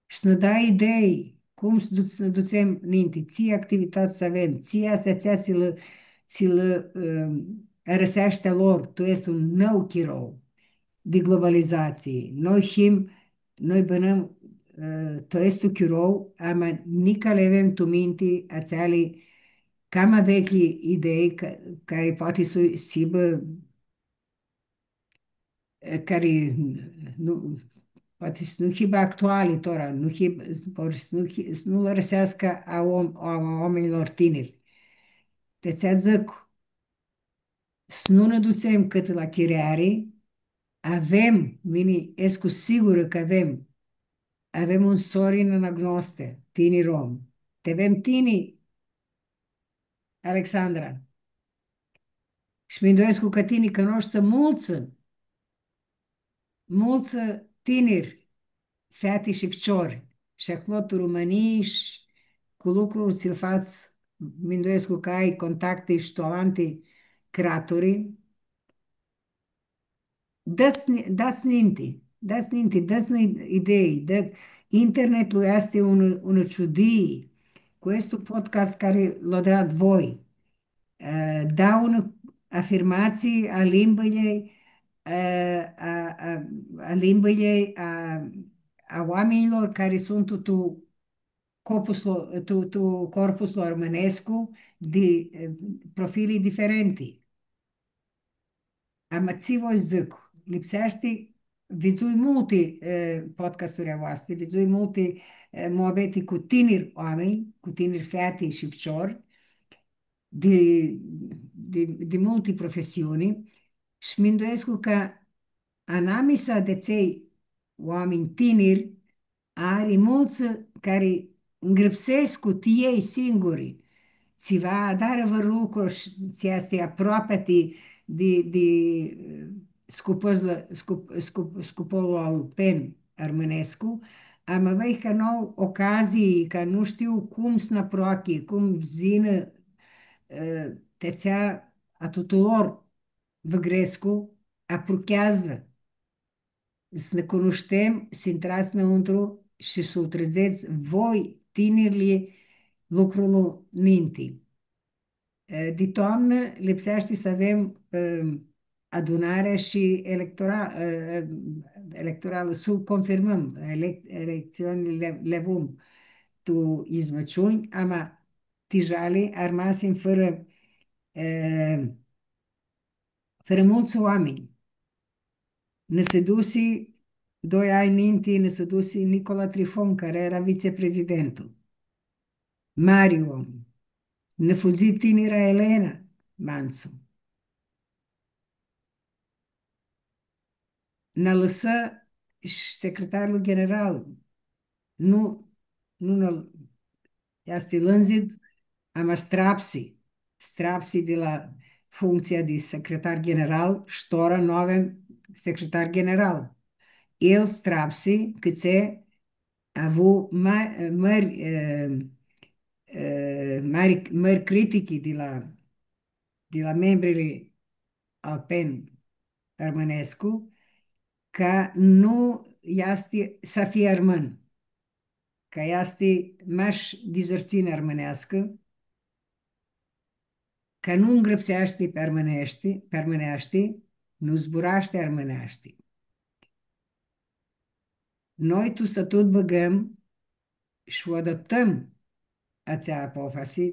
s-nã da idei, cum s-du-, s-nã dutsem ninti, tsi activitãts s-avem, tsi easti atsea tsi lã, tsi lã, eh, arãseashti a lor, tu aestu nãu chiro di globalizatsii. Noi him, noi bãnãm, eh, tu aestu chiro, ama nica li avem tu minti atseali cama veclji idei ca-, cari poati s-, s-hibã, eh, cari nu, poati s-nu hibã actuali tora, nu hibã, poati s-nu hi-, s-nu lã arãseascã a om-, a oaminjlor tiniri. Ti atsea dzãc, s-nu nã dutsem cãtã la chireari, avem, mini escu sigurã cã avem, avem un sori nã, nã agnoste, tini rom. Ti avem tini, Alexandra. Shi minduescu cã tini cãnoshti multsã, multsã tiniri, feati shi ficiori, shi aclo tu Romãnii shi cu lucrul tsi-l fats, minduescu cã ai contacti shi tu alanti craturi. Dats ni-, dats ninti, dats ninti, dats ni-, idei, dats, internetlu easti unã, unã ciudii. Cu aestu podcast cari lu adrat voi, eh, da unã afirmatsii a limbãljei, eh, a, a, a limbãljei, a, a oaminjlor cari suntu tu corpuslu, tu, tu corpuslu armãnescu di, eh, profili diferenti. Ama tsi voi dzãc, lipseashti vidzui multi, eh, podcasturi a voastri, vidzui multi, eh, muabeti cu tiniri oaminj, cu tiniri feati shi ficiori, di, di, di multi profesiuni, shi minduescu cã anamisa di atselj oaminj tiniri, ari multsã cari ngrãpsescu ti elj singuri, tsi va adarã vãr lucru sh-, tsi easti aproapea di, di, di, eh, scupãzlã-, scup-, scup-, scupolu al pen armãnescu, ama vei ca nu au ocazii, ca nu shtiu cum s-nã aproachi, cum s-yinã, eh, ti atsea a tutulor, vã grescu, aprucheats-vã. S-nã cunushtem, s-intrats nãuntru shi s-u trãdzets voi, tinirlji, lucrul ninti. E, di toamnã lipseashti s-avem, e, adunarea shi electora-, e, e, electoralã, s-u confirmãm, ele-, electsionili li, li avum tu izmãciunj, ama ti jali armasim fãrã, e, fãrã multsã oaminj. Nã si dusi, doi anj ninti, nã si dusi Nicola Trifon, cari eara vitseprezidentul. Mari om. Nã fudzi tinira Elena Mantsu. Nã lãsã sh-, secretarlu general. Nu, nu nã, easti lãndzit, ama s-trapsi, s-trapsi di la functsia di secretar general, sh-tora nu avem secretar general. El s-trapsi, cãtse avu ma-, mãri, e, e, mãri, mãri critichi di la, di la membrili al pen armãnescu, cã nu easti s-hii armãn, cã easti mash dizãrtsinã armãneascã, cã nu ngrãpseashti pi armãneashti, pi armãneashti, nu zburashti armãneashti. Noi tu statut bãgãm shi u adaptãm atsea apofasi,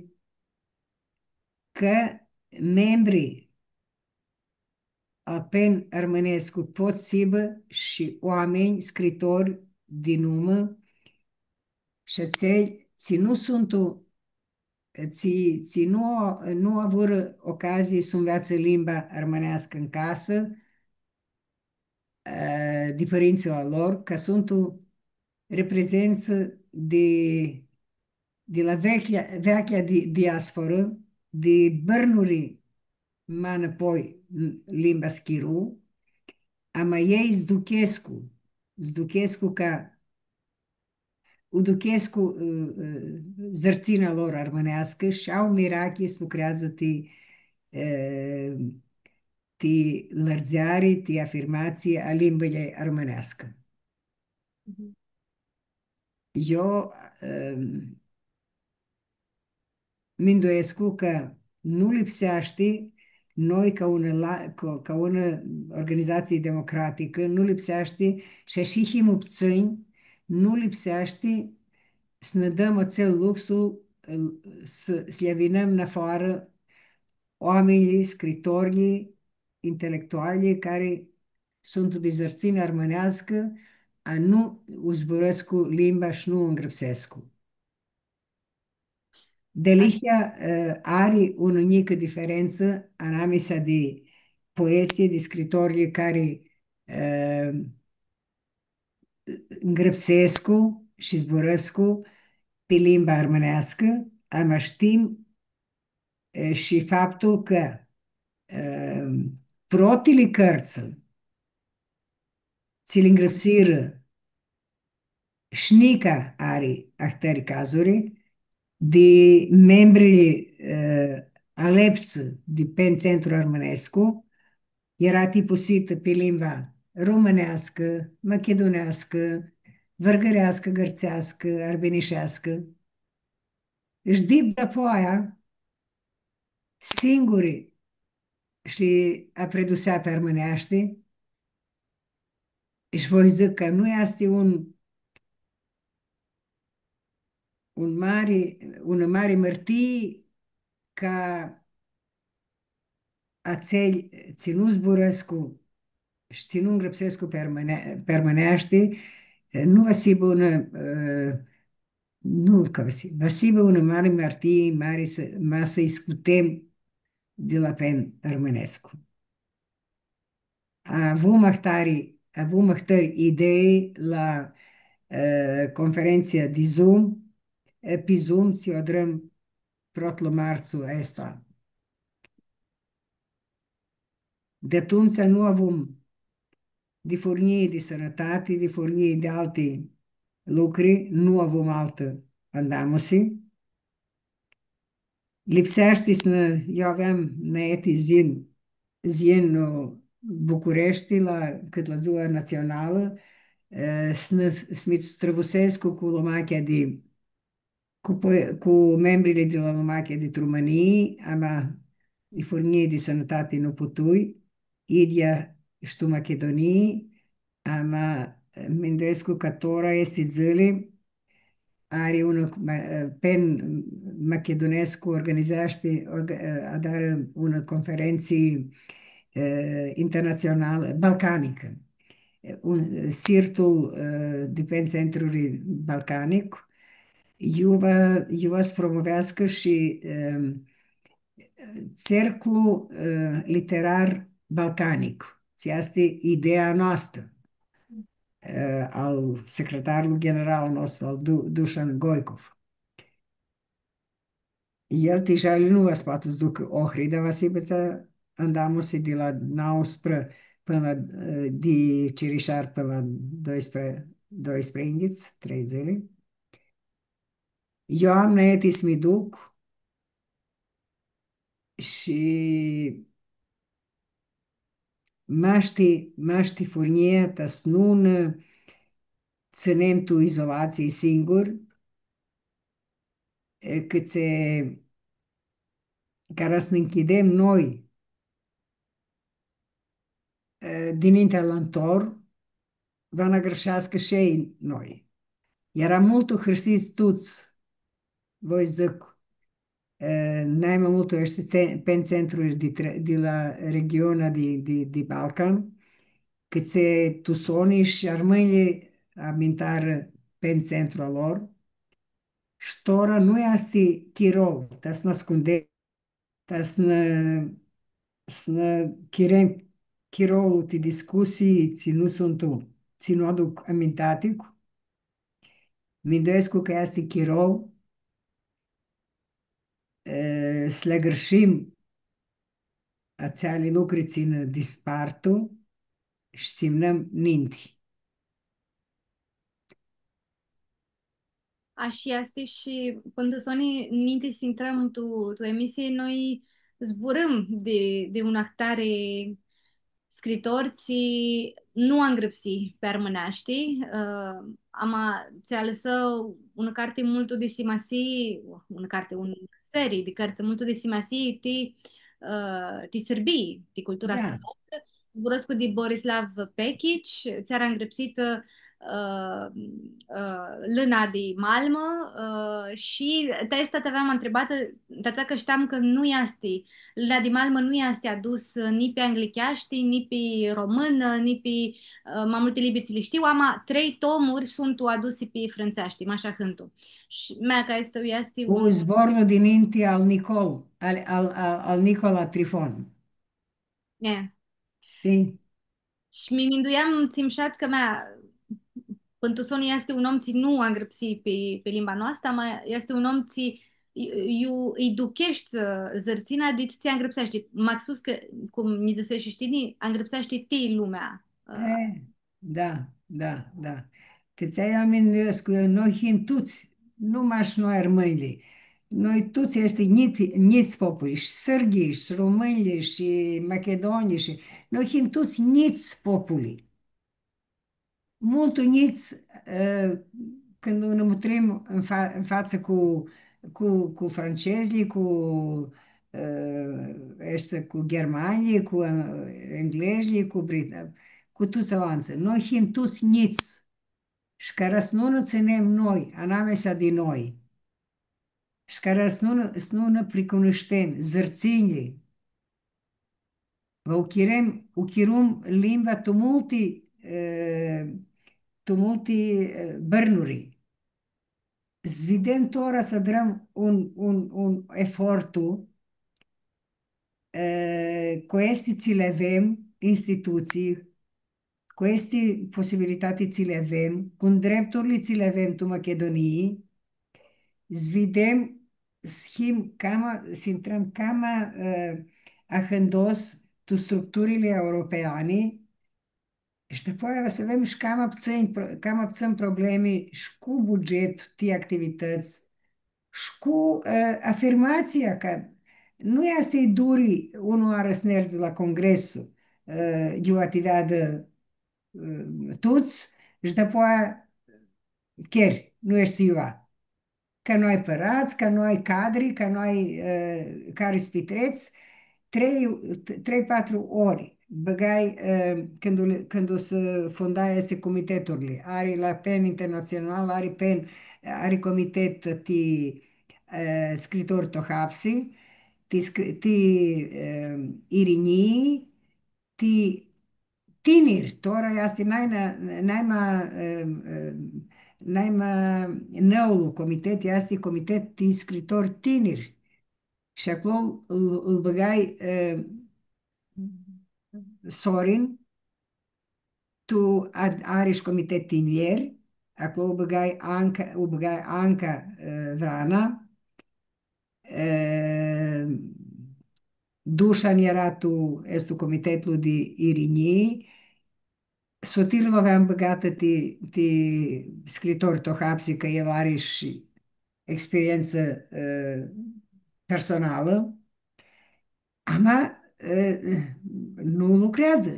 cã membrii a pen armãnescu pot s-hibã shi oaminj scritori di numã, shi atselj tsi nu suntu, tsi, tsi nu, nu avurã ocazii s-u nveatsã limba armãneascã n casã, eh, di pãrintsãlj a lor, cã suntu reprezentsã di, di la vechea, vechea di, diasporã, di bãrnuri ma nãpoi, n-, limba s-chiru, ama elj s-duchescu, s-duchescu ca u duchescu, ã, ã, zãrtsina lor armãneascã shi au mirachi s-lucreadzã ti, ã, ti lãrdzeari, ti afirmatsii a limbãljei armãneascã. Mhm. Eu, ã, minduescu cã nu lipseashti, noi ca unã la-, ca, ca unã organizatsii democraticã, nu lipseashti, shi ashi him ptsãnj, nu lipseashti s-nã dãm atsel luxu, s-, s-lji avinãm nafoarã oaminjlji, scritorlji, intelectualji cari suntu di zãrtsinã armãneascã, a nu u zburãscu limba shi nu u ngrãpsescu. Dealihea, eh, ari unã njicã diferentsã anamisa di poetslji, di scritorlji cari, eh, ngrãpsescu shi zburãscu pi limba armãneascã, ama shtim, eh, shi faptul cã, eh, protili cãrtsã tsi li ngrãpsirã, shi nica ari ahtãri cazuri, di membrili, eh, aleptsã di pen Centru Armãnescu, eara tipusitã pi limba rumãneascã, machiduneascã, vãrgãreascã, gãrtseascã, arbinisheascã. Shi dip dapoaia, singuri shi apridusea pi armãneashti, shi voi dzãc cã nu easti un, un mari, unã mari mãrtii ca atselj tsi nu zburãscu shi tsi nu ngrãpsescu pi armãne-, pi armãneashti, e, nu va s-hibã unã, e, nu, ca va s-, va s-hibã unã mari martii, mari s-, ma s-lji scutem di la pen armãnescu. Avum ahtari, avum ahtãri idei la, e, conferentsia di Zoom, e, pi Zoom, tsi u adrãm protlu martsu aestu an. Di atumtsea nu avum di furnjii di sãnãtati, di furnjii di alti lucri, nu avum altã andamusi. Lipseashti s-nã, eu aveam nãeti s-yin, s-yin, ã, Bucureshti la, cãt la Dzua Natsionalã, e, s-nã, s-mi strãvusescu cu lumachea di cu po-, cu membrili di la lumachea di Rumãnii, ama di furnjii di sãnãtati nu putui, idyea shi tu Machidunii, ama, e, minduescu cã tora aesti dzãli ari unã, ma-, e, pen Machidunescu organizeashti, orga-, e, adarã unã conferentsi, e, internatsionalã, balcanicã. E, un, sirtul, e, di pen centruri balcanic, iu va, iu va s-promoveascã shi, em, Cerclu, e, Literar Balcanic, tsi easti ideea noastrã, e, al secretarlu general a nostru, al Du-, Dušan Gojkov. El ti jali nu va s-poatã s-ducã Ohrida, va s-hibã atsea andamusi di la nausprã pãnã la, e, di Cirishar pãnã la doisprã-, doisprãyinghits, trei dzãli. Eu am nãeti s-mi duc shi mashti, mashti furnjia ta s-nu nã tsãnem tu izolatsii singuri, e, cãtse cara s-nã nchidem noi, e, dinintea la ntor, va nã agãrsheascã shi elj noi. Eara multu hãrsits tuts, voi dzãc, e, nai ma multu aeshti ce-, pen centruri di tre-, di la regiona di, di, di Balcan, cãtse tu soni shi armãnjlji amintarã pen centru a lor, sh-tora nu easti chirolu ta s-nã ascundem, ta s-nã, s-nã chirem chirolu ti discusii tsi nu suntu, tsi nu aduc amintatic. Minduescu cã easti chirolu, e, s-li agãrshim atseali lucri tsi nã dispartu shi s-imnãm ninti. Ashi easti shi pãn tu soni, ninti s-intrãm tu, tu emisii, noi zburãm di, di un ahtari scritor tsi nu angrãpsi pi armãneashti, ã, ama tsi alãsã unã carti multu di simasii, unã carti, unã serii di cãrtsã multu di simasii ti, ã, ti Sãrbii, ti cultura sãrbeascã. Zburãscu di Borislav Pekic, tsi ari angrãpsitã, ã, ã, Lãna di malmã, ã, shi ti aestã ti aveam ntribatã, ti atsea cã shteam cã nu easti, Lãna di malmã nu easti adus, ã, ni pi anglicheashti, ni pi romãnã, ni pi, ã, ma multi limbi tsi li shtiu, ama trei tomuri suntu adusi pi frãntseashti, mash ahãntu. Shi mea cã aestã easti un zborlu di ninti al Nicol, al, al, al, al Nicola Trifon. E. Shi Shi mi minduiam tsi mshat cã mea, pãn tu soni easti un om tsi nu angrãpsi pi, pi limba noastrã, ma easti un om tsi iu, iu, lji ducheshti, ã, zãrtsina di tsi angrãpseashti. Maxus cã, cum nji dzãseshi shi tini, angrãpseashti ti lumea. Ã, E, da, da, da. Ti atsea eu minduescu, noi him tuts, nu mash noi armãnjlji. Noi tuts easti njits, njits populi, shi sãrghilji, shi rumãnjlji, shi machidonjlji, shi noi him tuts njits populi. Multu njits, e, cãndu nã mutrim tu fa-, tu fatsã cu, cu, cu francezlji, cu, e, aeshti, cu ghermanjlji, cu, e, englezlji, cu brit-, cu tuts alantsã. Noi him tuts njits. Shi cara s-nu nã tsãnem noi, anamisa di noi. Shi cara s-nu nã, s-nu nã pricunushtem zãrtsinjli. Va u chirem, u chirum limba tu multi, eh, tu multi, eh, bãrnuri. S-videm tora s-adrãm un, un, un efortu, eh, cu aesti tsi li avem, institutsii, cu aesti posibilitati tsi li avem, cu ndrepturli tsi li avem tu Machidunii, s-videm, s-him cama, s-intrãm cama, eh, ahãndos tu structurili europeani, shi dapoaia va s-avem shi cama ptsãn pro-, cama ptsãn problemi shi cu bugetu ti activitãts, shi cu, eh, afirmatsia cã nu easti duri unã oarã s-nerdzi la congresu, eh, iu va ti veadã, eh, tuts, shi dapoaia cheri, nu eshti iuva. Cã nu ai pãradz, cã nu ai cadri, cã nu ai, eh, cari s-pitrets, trei, t-, trei, patru ori bãgai, eh, cãndu li-, cãndu s-funda aesti comiteturli. Ari la PEN internatsional, ari PEN, ari comitet ti, eh, scritori tu hapsi, ti scri-, ti, eh, irinii, ti tiniri, tora easti nai-, naima, eh, eh, naima nãulu comitet, easti comitet ti scritori tiniri. Shi aclo ãl, ãl bãgai, eh, Sorin, tu a-, ari shi comitet tiniri, aclo u bãgai Anca, u bãgai Anca, eh, Vrana, eh, Dushan eara tu, estu comitetlu di irinii, Sotir lu aveam bãgatã ti, ti scritor tu hapsi, cã el ari shi experientsã, eh, personalã. Ama, eh, nu lucreadzã,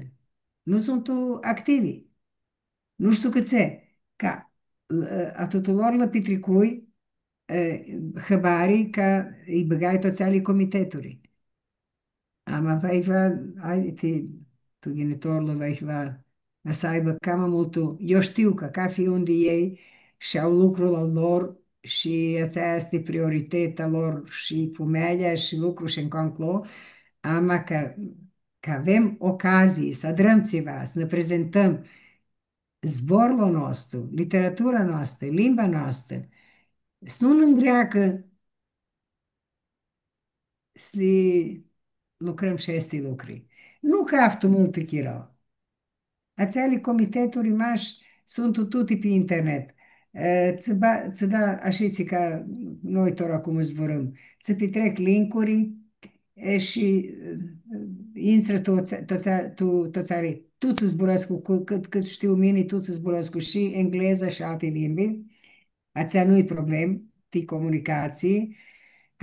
nu suntu activi. Nu shtiu cãtse, ca, eh, a tutulor lã pitricui, eh, hãbari cã lji bãgai tu atseali comiteturi. Ama va lji va, ai, ti, tu ghinitorlu va lji va, va s-aibã cama multu. Eu shtiu cã cathi un di elj shi au lucrul a lor shi atsea easti prioriteta lor shi fumealja shi lucru shi nclo, ama cã, cã avem ocazii s-adrãm tsiva, s-nã prezentãm zborlu a nostru, literatura noastrã, limba noastrã, s-nu nã ngreacã s-li lucrãm shi aesti lucri. Nu caftu multu chiro. Atseali comiteturi mash suntu tuti pi internet. Eh, tsã ba-, tsã da, ashitsi ca noi tora cum zburãm, tsã pitrec linkuri, e, shi, eh, intrã tu, tu, tu, tu, tu, tuts zburãscu cu, cãt, cãt shtiu mini, tuts zburãscu shi engleza shi alti limbi. Atsea nu-i problem ti comunicatsii.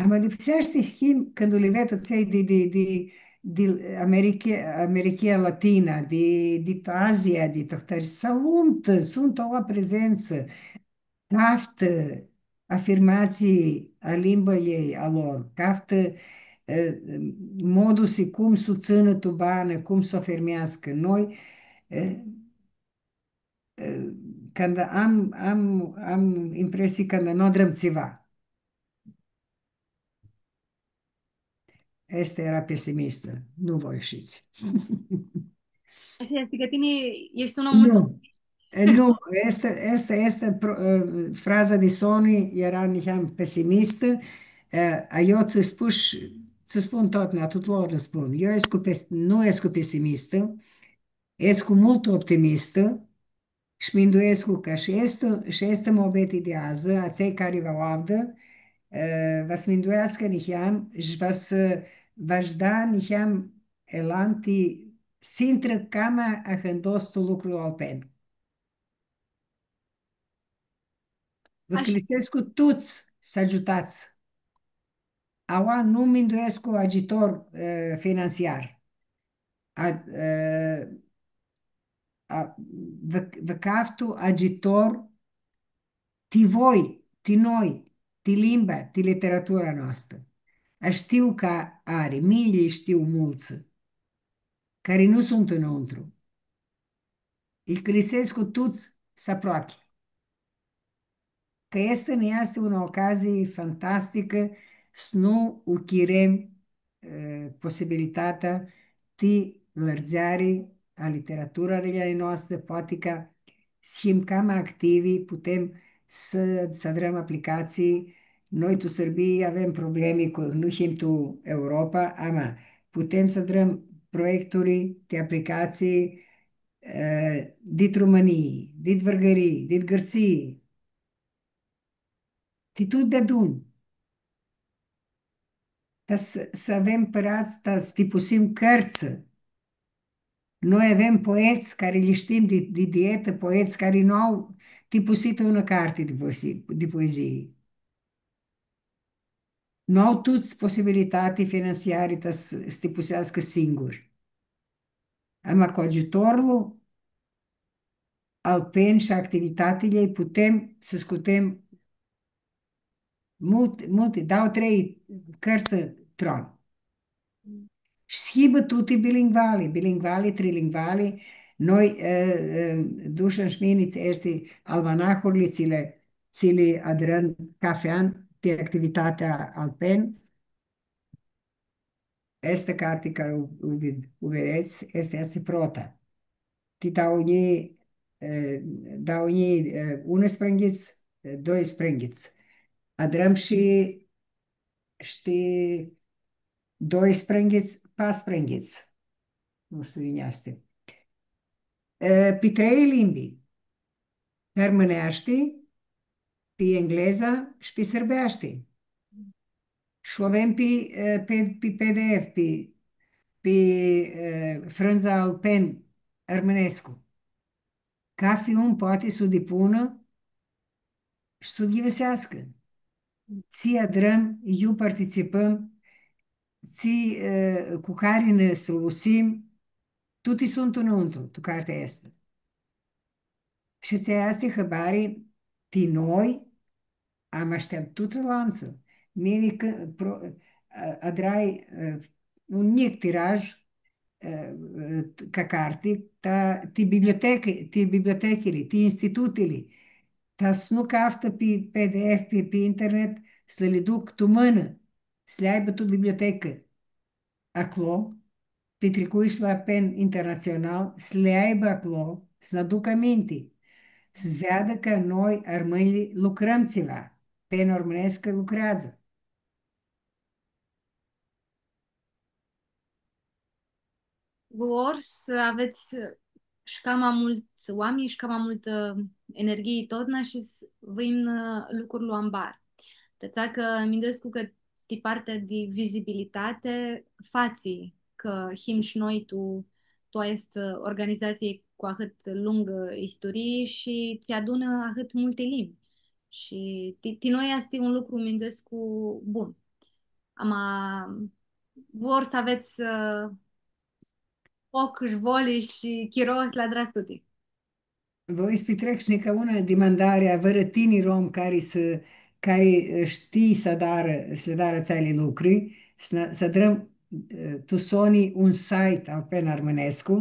Ama lipseashti s-him, cãndu li ved atsei di, di, di, di Americhi-, Americhia Latina, di, di Azia, di tohtari, s-alumtã, suntu aoa prezentsã, caftã afirmatsii a limbãljei a lor, caftã, eh, modusi cum s-u tsãnã tu banã, cum s-u afirmeascã. Noi, eh, eh, canda am, am, am impresii canda nu adrãm tsiva. Aestã eara pesimistã, nu voi shtii. Ashi easti, cã tini eshti un om multu... Nu. E, nu, aestã, aestã, aestã pro-, e, fraza di soni eara niheam pesimistã, e, a eu tsã spush, tsã spun totna, a tutulor lã spun. Eu escu pes-, nu escu pesimistã, escu multu optimistã, shi minduescu cã shi aestu, shi aestã muabeti di adzã, atselj cari va u avdã, eh, va s-mindueascã niheam, shi va s-, va sh-da niheam elan ti s-intrã cama ahãndos tu lucrul al PEN. Vã cãlisescu tuts s-agiutats. Aua nu minduescu agiutor, eh, finantsiar. A, eh, a, vã, vã caftu agiutor ti voi, ti noi, ti limba, ti literatura noastrã. A, shtiu cã ari, mini li shtiu multsã, cari nu suntu nuntru. Lji cãlisescu tuts s-aproachi. Cã aestã nã easti unã ocazii fantasticã s-nu u chirem, eh, posibilitatea ti lãrdzeari a literaturãljei a noastrã, poati ca s-him cama activi, putem s-, s-adrãm aplicatsii. Noi tu Sãrbii avem problemi cu, nu him tu Europa, ama putem s-adrãm proiecturi di aplicatsii, eh, dit Rumãnii, dit Vãrgãrii, dit Gãrtsii, ti tut deadun. Ta s-, s-avem pãradz, ta s-tipusim cãrtsã. Noi avem poets cari li shtim di, di dietã, poets cari nu au tipusitã unã carti di poezii, di poezii. Nu au tuts posibilitati finantsiari ta s-, s-tipuseascã singuri. Ama cu agiutorlu al PEN shi activitatili putem s-scutem multi, multi, dauã, trei cãrtsã tron. Shi s-hibã tuti bilingvali, bilingvali, trilingvali. Noi, eh, eh, Dushã shi mini, easti almanahurli, tsi li, tsi li adrãm cafi an ti activitatea al PEN. Aestã carti cari u, u vid-, u videts, easti, easti prota. Ti dauã njilji, eh, dauã njilji, eh, unsprãyinghits, eh, doisprãyinghits. Adrãm shi, shtii, doisprãyinghits, patsprãyinghits. Nu shtiu, iu easti. Eh, pi trei limbi. Pi armãneashti, pi engleza shi pi sãrbeashti. Shi u avem pi, eh, pe, pi PDF, pi, pi, eh, frãndza al PEN armãnescu. Cafi un poati s-u dipunã shi s-u ghivãseascã. Tsi adrãm, iu participãm, tsi, eh, cu cari nã sulusim, tuti suntu nuntru, tu cartea aestã. Shi tsi easti hãbari ti noi, ama shi ti tuts alantsã. Mini cã pro-, a-, adrai, eh, un njic tiraj, eh, eh, ca carti, ta, ti bibliotec-, ti bibliotechili, ti institutili, ta s-nu caftã pi PDF, pi, pi internet, s-li duc tu mãnã, s-li aibã tu bibliotecã. Aclo, pitricui shi la PEN Internatsional, s-li aibã aclo, s-nã aducã aminti, s-veadã cã noi, armãnjlji, lucrãm tsiva, PEN armãnescu lucreadzã. Vor s-avets shi cama multsã oaminj shi cama multã energhii totna shi s-vã imnã lucrul ambar. Ti atsea cã minduescu cã ti partea di vizibilitati fatsi cã him shi noi tu, tu aestã organizatsii cu ahãt lungã isturii shi tsi adunã ahãt multi limbi. Shi ti, ti noi easti un lucru, minduescu, bun. Ama vor s-avets, ã, foc shi voli shi chiro s-li adrats tuti. Voi s-pitrec shi nica unã dimandari a vãrã tinir om cari s-, cari, ã, shtii s-adarã, s-adarã atseali lucri, s-, s-adrãm, ã, tu soni un site al PEN Armãnescu,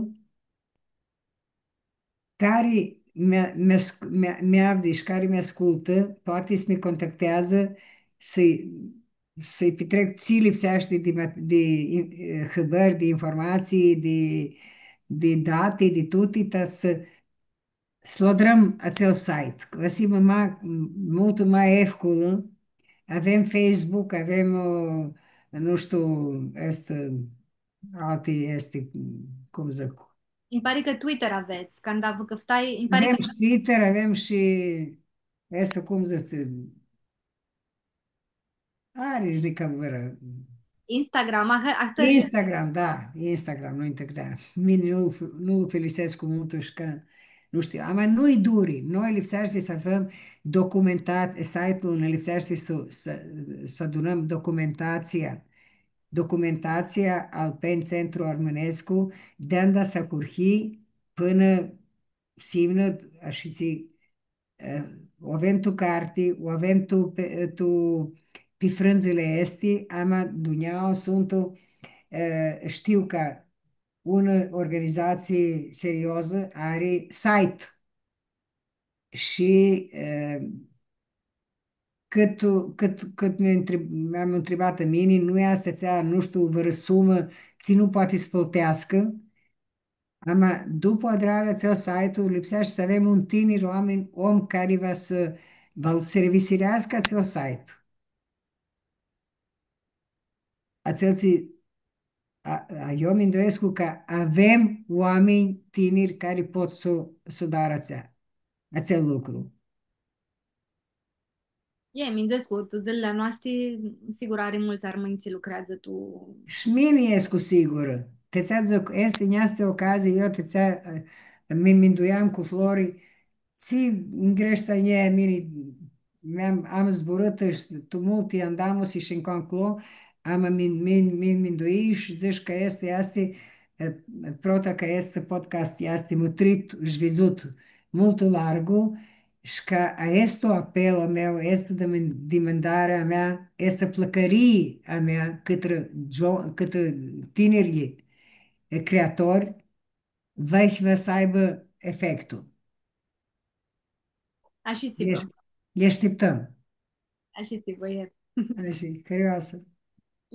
cari mi, mi, mi, mi avdi shi cari mi ascultã, poati s-mi contacteadzã, s-lji, s-lji pitrec tsi lipseashti di, di ma-, di, eh, hãbãri, di informatsii, di, di dati, di tuti, ta s-, s-lu adrãm atsel site. Va s-hibã ma, multu ma efcul, avem Facebook, avem, ã, nu shtiu, easti, alti, easti, cum dzãc. Nji pari cã Twitter avets, canda vã cãftai, nji pari cã... Avem shi Twitter, avem shi, easti, cum dzãc, ari shi nica vãrã. Instagram, ahã-, ahtãri. Instagram, da, Instagram, nu Instagram. Mini nu, nu-l filisescu multu shi cã, nu shtiu, ama nu-i duri, noi lipseashti s-avem documenta-, site-ul, nã lipseashti s-, s-, s-adunãm documentatsia. Documentatsia al PEN Centru Armãnescu, di anda s-ahurhi pãnã s-imnã, ashitsi, eh, u avem tu carti, u avem tu pe, tu, pi frãndzãli aesti, ama dunjaua suntu, eh, shtiu cã unã organizatsii seriozã ari site. Shi, eh, cãt, cãt, cãt mi ntrib-, am ntribatã mini, nu easti atsea, nu shtiu, vãrã sumã, tsi nu poati s-plãteascã, Ama, dupu adrarea atsel site-u, lipseashti s-avem un tinir oamen, om cari va s-, va s-servisireascã atsel site. Atsel tsi, a, a, eu minduescu cã avem oaminj tiniri cari pot s-u, s-u darã atsea, atsel lucru. E, minduescu, tu dzãlili a noasti, sigur, ari multsã armãnj tsi lucreadzã tu. Shi mini escu sigurã. Ti atsea dzãc, easti, nj-easti ocazii, eu ti atsea, eh, mi minduiam cu Flori, tsi ngreshti nj-e, mini, mi-am, am zburãtã shi tu multi andamusi shi nclo, ama mi, mi, mi mindui shi dzãsh cã easti, easti, eh, prota cã easti podcast, easti mutrit shi vidzut multu largu, shi cã aestu apel a meu, aestã dimin-, dimãndarea a mea, aestã plãcãrii a mea cãtrã gio-, cãtrã tinirlji, e, creatori, va, va s-aibã efectul. Ashi s-hibã. Lji ash-, lji ashtiptãm. Ashi s-hibã, e. Ashi, hãrioasã.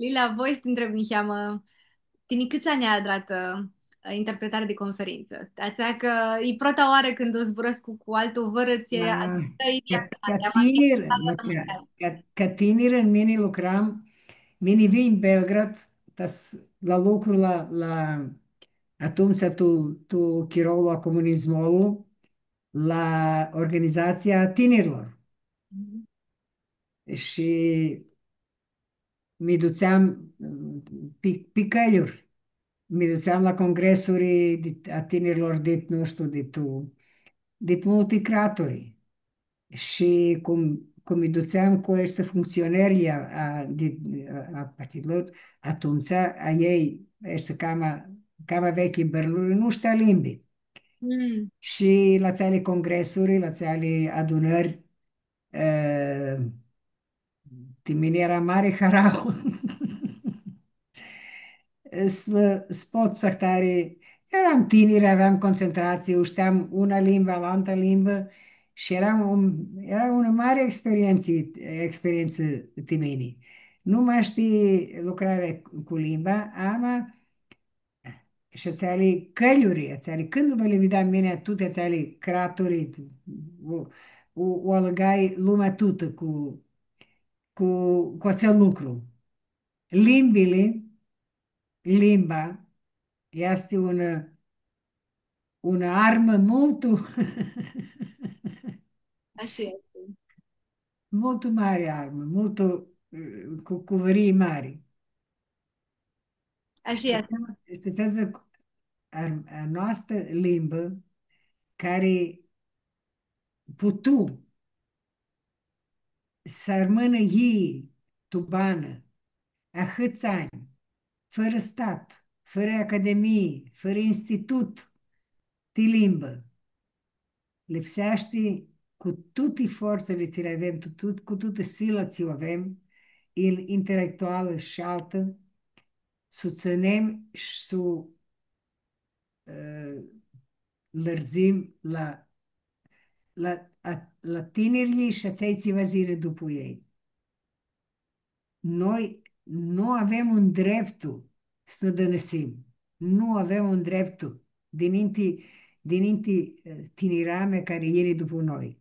Lila, voi s-ti ntreb niheamã, tini cãts anj ai adratã, ã, interpretari di conferintsã? Atsea cã e prota oarã cãndu zburãscu cu altu vãrã, tsi... Da, adratã ca, ca tinir, ca, ca, ca tinir, mini lucram, mini vinj Belgrad, ta s-, la lucru la, la, atumtsea tu, tu chirolu a comunismolu, la organizatsia a tinirlor. Mhm. Shi mi dutseam, mm, pi, pi cãljuri. Mi dutseam la congresuri di, a tinirlor dit, nu shtiu, dit, dit multi craturi. Shi cum, cum mi dutseam cu aeshti functsioneri a, a, di, a, a partidilor, atumtsea, a elj, aeshti cama, cama vechi bãrnuri, nu shtea limbi. Mm. Shi la atseali congresuri, la atseali adunãri, eh, ti mini eara mari harauã s-, s-pot s-ahtari. Eram tinirã, aveam concentratsii, u shteam unã limbã, alantã limbã, shi eara un, eara unã mari experientsã, experientsã ti mini. Nu mash ti lucrarea cu limba, ama shi atseali cãljuri, atseali, cãndu ma li videam mini, tuti atseali craturi, u, u, u alãgai lumea tutã cu, cu, cu atsel lucru. Limbili, limba, easti unã, unã armã multu, ashi easti, multu mari armã, multu, eh, cu, cu vãrii mari. Ashi easti. Shtii, shtii, dzãc, a, a noastrã limbã, cari putu s-armãnã yii tu banã, ahãts anj, fãrã stat, fãrã academii, fãrã institut ti limbã. Lipseashti cu tuti fortsãli tsi li avem, tu, tu, cu tutã sila tsi u avem, in-, intelectualã shi altã, s-u tsãnem shi s-u, eh, lãrdzim la, la, a, la tinirlji shi atselj tsi va s-yinã dupu elj. Noi nu avem un dreptu s-nã dãnãsim. Nu avem un dreptu dininti, dininti, eh, tiniramea cari yini dupu noi.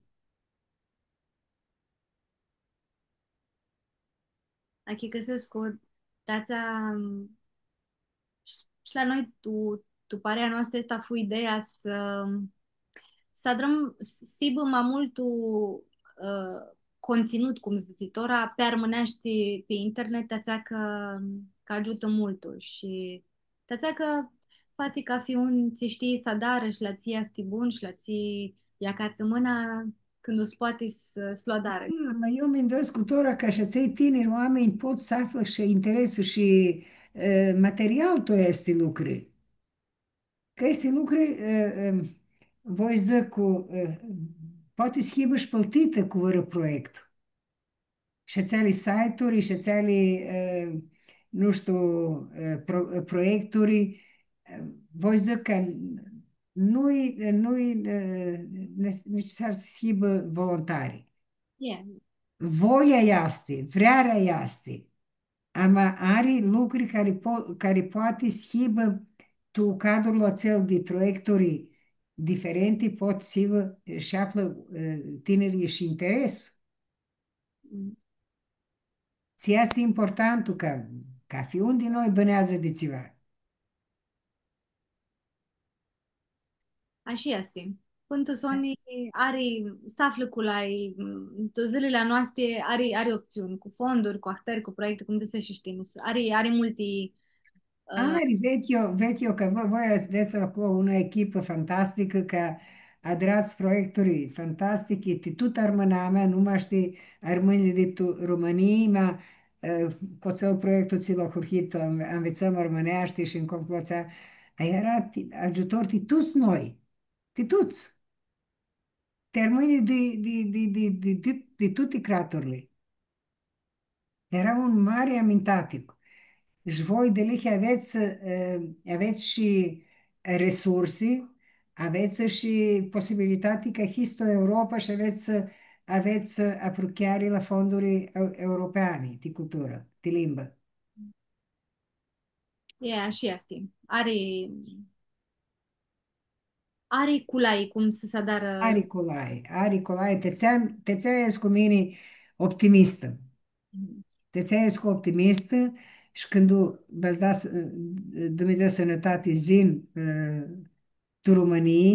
Achicãsescu, ti atsea, sh-, shi la noi, tu, tu parea noastrã, aestã fu ideea s-, s-adrãm, s-, s-hibã ma multu, ã, conținut, cum dzãtsi tora, pi armãneashti pi internet, ti atsea cã, cã agiutã multu shi ti atsea cã fatsi cafi un tsi shtii s-adarã shi la tsi easti bun shi la tsi lj-acatsã mãna, cãndu s-poati s-, s-lu adarã. Da, ma eu minduescu tora cã shi atselj tiniri oaminj pot s-aflã shi interesu shi, e, material tu aesti lucri. Cã aesti lucri, e, e, voi dzãc cu, e, poati s-hibã shi pãltitã cu vãrã proiectu. Shi atseali site-uri, shi atseali, eh, nu shtiu, eh, pro-, eh, proiecturi, eh, voi dzãc cã nu-i, nu-i, eh, nes-, necesar s-hibã voluntari. Yeah. Voia easti, vrearea easti. Ama ari lucri cari po-, cari poati s-hibã tu cadrul atsel di proiecturi diferenti pot s-hibã, sh-aflã, eh, tinirlji shi interes. Mm. Tsi easti importantu ca, ca cafi un di noi bãneadzã di tsiva. Ashi easti. Pãn tu soni ari, s-aflã culai, m, tu dzãlili a noasti ari, ari optsiuni, cu fonduri, cu ahtãri, cu proiecti, cum dzãseshi shi tini. Ari, ari multi, ã, ari, ved eu, ved eu cã voi, voi avets aclo unã echipã fantasticã, cã adrats proiecturi fantastichi, ti tutã armãnamea, nu mash ti armãnjlji di tu Romãnii, ma, ã, cu atsel proiectu tsi lu ahurhit, am-, anvitsãm armãneashti shi nclo atsea, eara ti, agiutor ti tuts noi, ti tuts. Ti armãnjlji di, di, di tuti craturli. Eara un mari amintatic. Shi voi dealihea avets, eh, avets shi resursi, avets shi posibilitati ca histo Europa shi avets, avets aprucheari la fonduri eu-, europeani ti culturã, ti limbã. E, ashi easti. Ari, ari culai cum s-adarã. Ari culai, ari culai. Ti atsea, ti atsea escu mini optimistã. Mhm. Ti atsea escu optimistã shi cãndu va s-da s-, Dumnidzã sãnãtati, s-yin, eh, tu Romãnii,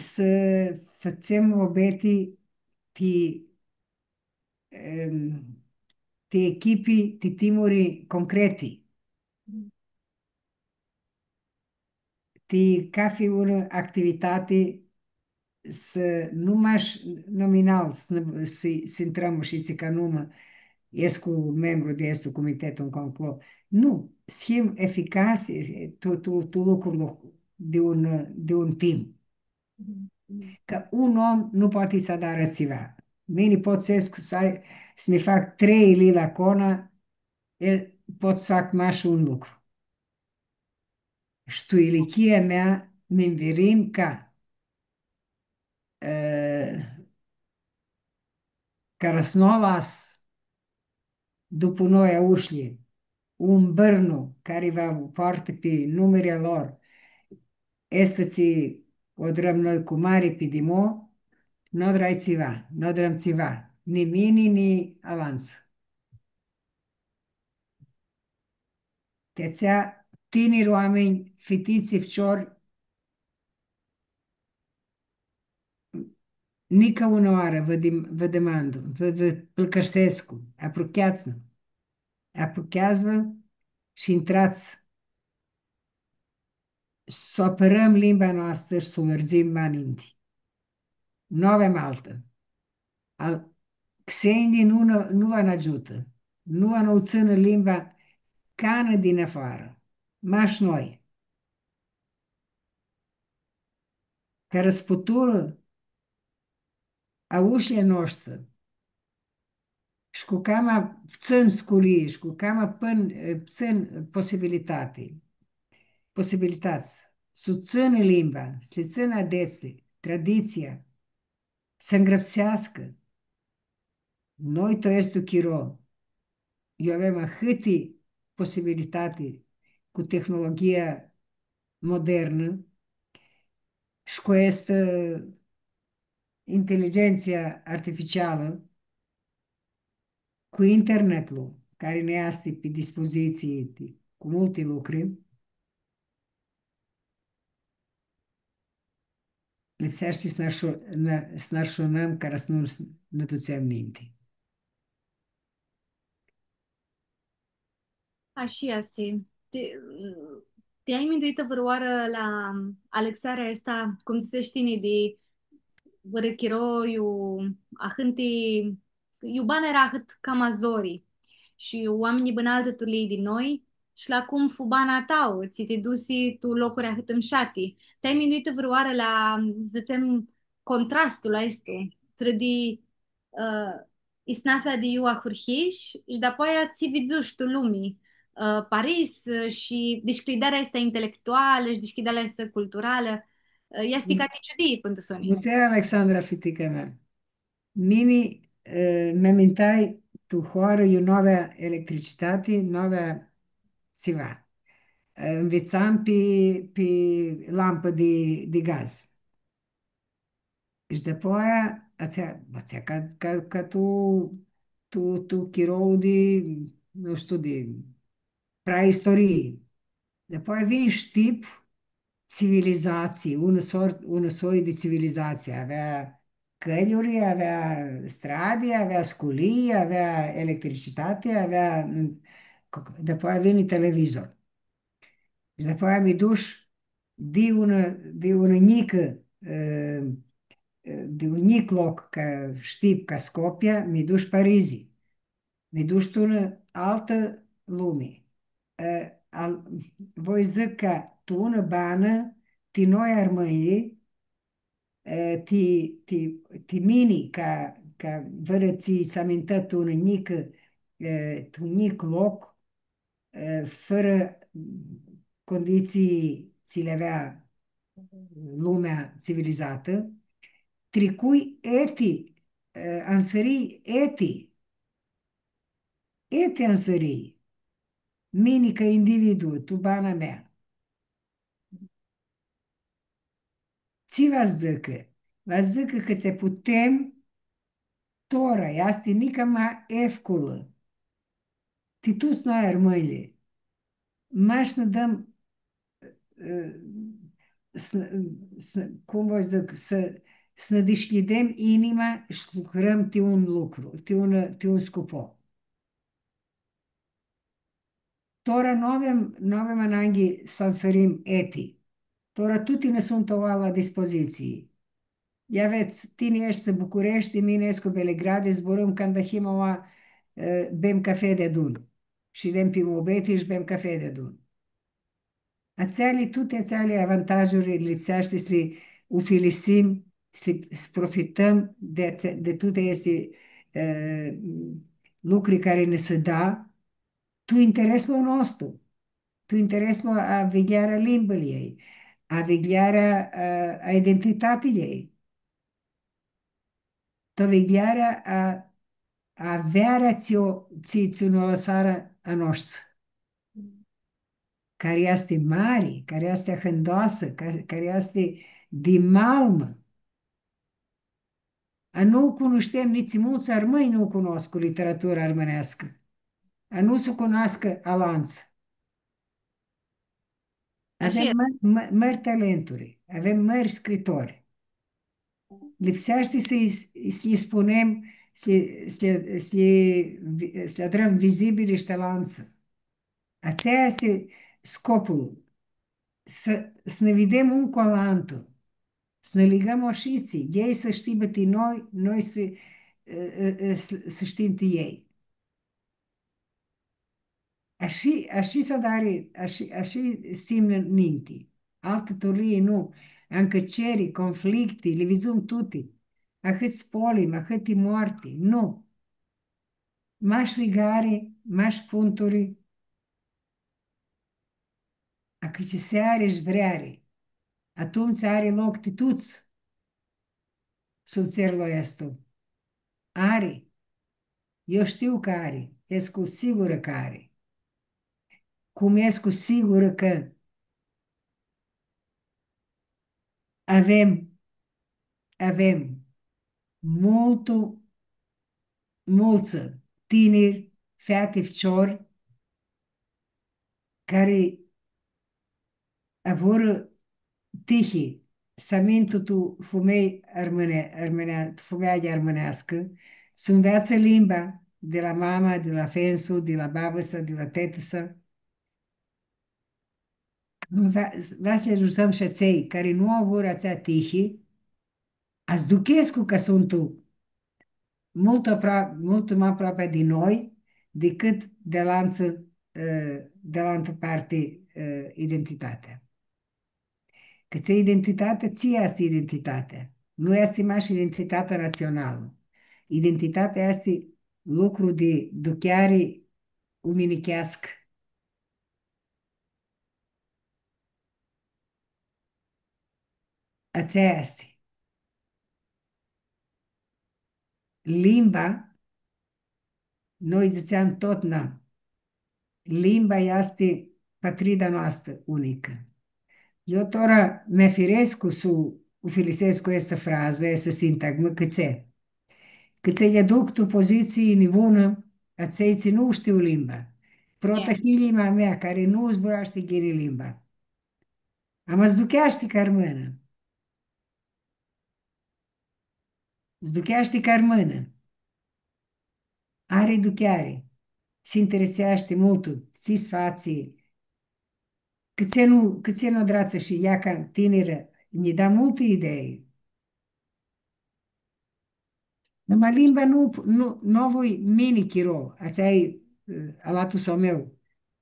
s-fãtsem muabeti ti, em, ti echipi, ti timuri concreti. Mhm. Ti cafi unã activitati s-, nu mash nominal, s-, s-, s-intrãm shi tsi ca numã, escu membru di aestu comitetu nclo. Nu, s-him eficasi tu, tu, tu lucrul di un, di un tim. Mhm. Cã un om nu poati s-adarã tsiva. Mini pot s-escu, s-ai, s-mi fac trei lili la cona, e, pot s-fac mash un lucru. Shi tu ilichia mea mi nvirin ca, e, cara s-nu las dupu noi aushlji, un bãrnu cari va poartã pi numiri a lor, aestã tsi u adrãm noi cu mari pidimo, nu adrai tsiva, nu adrãm tsiva, ni mini, ni alantsã. Ti atsea, tiniri oaminj, fititsi, ficiori, nica unã oarã vã dim-, vã dimandu, vã, vã pãlãcãrsescu, aprucheats-vã, aprucheats-vã shi intrats s-u apãrãm limba noastrã shi s-u lãrdzim ma ninti. Nu avem altã. Al-, xenjlji nu nã, nu va nã agiutã, nu va nã u tsãnã limba canã di nafoarã, mash noi. Cara s-puturã aushlji a noshtsã, shi cu cama ptsãn sculii, shi cu cama pãn-, ptsãn posibilitati, posibilitats, s-u tsãnã limba, s-li tsãnã adetsli, traditsia, s-ngrãpseascã. Noi, tu aestu chiro, iu avem ahãti posibilitati cu tehnologia modernã shi cu aestã inteligentsia artificialã, cu internetlu, cari nã easti pi dispozitsii ti, cu multi lucri, lipseashti s-nã arshu-, nã, s-nã arshunãm cara s-nu s-, nã dutsem ninti. Ashi easti. Ti, ti ai minduitã vãrãoarã la alãxearea aestã, cum dzãseshi tini, di vãrã chiro iu ahãnti, iu bana eara ahãt cama zori shi oaminjlji bãna altã turlii di noi, shi la cum fu bana a ta, tsi ti dusi tu locuri ahãt mshati. Ti ai minduitã vãrãoarã la, dzãtsem, contrastul aestu, trã di ã, isnafea di iu ahurhish, shi dapoaia tsi vidzush tu lumi, ã, Paris, ã, shi dishcljidearea aestã intelectualã shi dishcljidearea aestã culturalã, ã, easti ca ti ciudii pãn tu soni. Uite, Alexandra, fitica mea. Mini, ã, mi amintai tu hoarã iu nu avea electricitati, nu avea tsiva. eh, nvitsam pi, pi lampã di, di gaz. Shi dapoaia, atsea, atsea ca, ca, ca tu, tu, tu chirolu di, nu shtiu, di praistorii. Dapoaia vini Shtip, civilizatsii, unã sor-, unã soi di civilizatsii. Avea cãljuri, avea stradi, avea sculii, avea electricitati, avea, dapoaia vini televizor. Shi dapoaia mi dush di unã, di unã njicã, eh, eh, di un njic loc, ca Shtip, ca Scopia, mi dush Parizi. Mi dush tu unã altã lumi. Eh, al-, voi dzãc cã tu unã banã, ti noi armãnjlji, eh, ti, ti, ti mini, ca, ca vãrã tsi s-amintã tu unã njicã, eh, tu un njic loc, eh, fãrã conditsii tsi li avea lumea tsivilizatã, tricui eti, eh, ansãrii eti, eti ansãrii, mini ca individu, tu bana mea. Tsi va dzãcã? Va dzãcã cã tsi putem, tora, easti nica ma efculã. Ti tuts noi armãnjlji. Mash s-nã dãm, eh, s-, s-, cum voi dzãc, s-, s-nã dishcljidem inima shi s-lucrãm ti un lucru, ti un, ti un scupo. Tora nu avem, nu avem ananghi s-ansãrim eti. Tora tuti nã suntu aoa la dispozitsii. Ia vedz, tini eshti Bucureshti, mini escu Beligradi, zburãm canda him aoa, eh, bem cafe deadun. Shidem pi muabeti shi bem cafe deadun. Atseali, tuti atseali avantajuri lipseashti s-li ufilisim, s-, s-profitãm di atse-, di tuti aesti, eh, lucri cari nã si da, tu intereslu a nostru, tu intereslu a vigljarea a limbãljei, a vigljarea, eh, a identitatiljei. Tu vigljarea a, a avearea tsi u, tsi, tsi nã lãsarã a noshtsã. Cari easti mari, cari easti ahãndoasã, ca-, cari easti di malmã. A nu cunushtem, nitsi multsã armãnj nu cunoscu literatura armãneascã. A nu s-u cunoascã alantsã. Ashi avem easti. Mã-, mã-, mãri talenturi, avem mãri scritori. Lipseashti s-lji, s-lji spunem, s-, s-, s-, vi-, s-lji adrãm vizibili shi ti alantsã. Atsea easti scopul. S-, s-nã videm un cu alantu. S-nã ligãm oshitsi. Elj s-shtibã ti noi, noi s-, e, e, e, s-, s-shtim ti elj. Ashi, ashi s-adari, ashi, ashi s-imnã ninti. Altã turlii nu. Ancãceri, conflicti, li vidzum tuti. Ahãts polimi, ahãti moarti. Nu. Mash ligari, mash punturi. Acãtsiseari shi vreari. Atumtsea ari loc ti tuts. Sum tserlu aestu. Ari. Eu shtiu cã ari. Escu sigurã cã ari. Cum escu sigurã cã avem, avem multu, multsã tiniri, feati, ficiori, cari avurã tihi s-amintu tu fumei armãne-, armãnea-, tu fumealja armãneascã, s-u nveatsã limba di la mama, di la fensu, di la babã-sa, di la tetã-sa. Va, va s-agiutãm shi atselj cari nu avurã atsea tihi, a s-duchescu cã suntu multu apro-, multu ma aproapi di noi dicãt di alantsã, eh, di alantã parti, eh, identitatea. Cã tsi identitatea, tsi easti identitatea? Nu easti mash identitatea natsionalã. Identitatea easti lucru di ducheari uminicheascã. Atsea easti. Limba, noi dzãtseam totna, limba easti patrida noastã unicã. Io tora mi afirescu s-u ufilisescu aestã frazã, aestã sintagmã, cãtse. Cãtse lj-aduc tu pozitsii nibunã atselj tsi nu shtiu limba. Prota hilji ma mea, cari nu zburashti ghini limba. Ama s-ducheashti ca armãnã. S-ducheashti ca armãnã. Ari ducheari. Si intereseashti multu. Tsi s-fatsi? Cãtse nu, cãtse nu adratsã shi ea ca tinirã, nji da multi idei. Ama limba nu, nu, nu avui mini chiro, atsea e, ã, alatus a meu.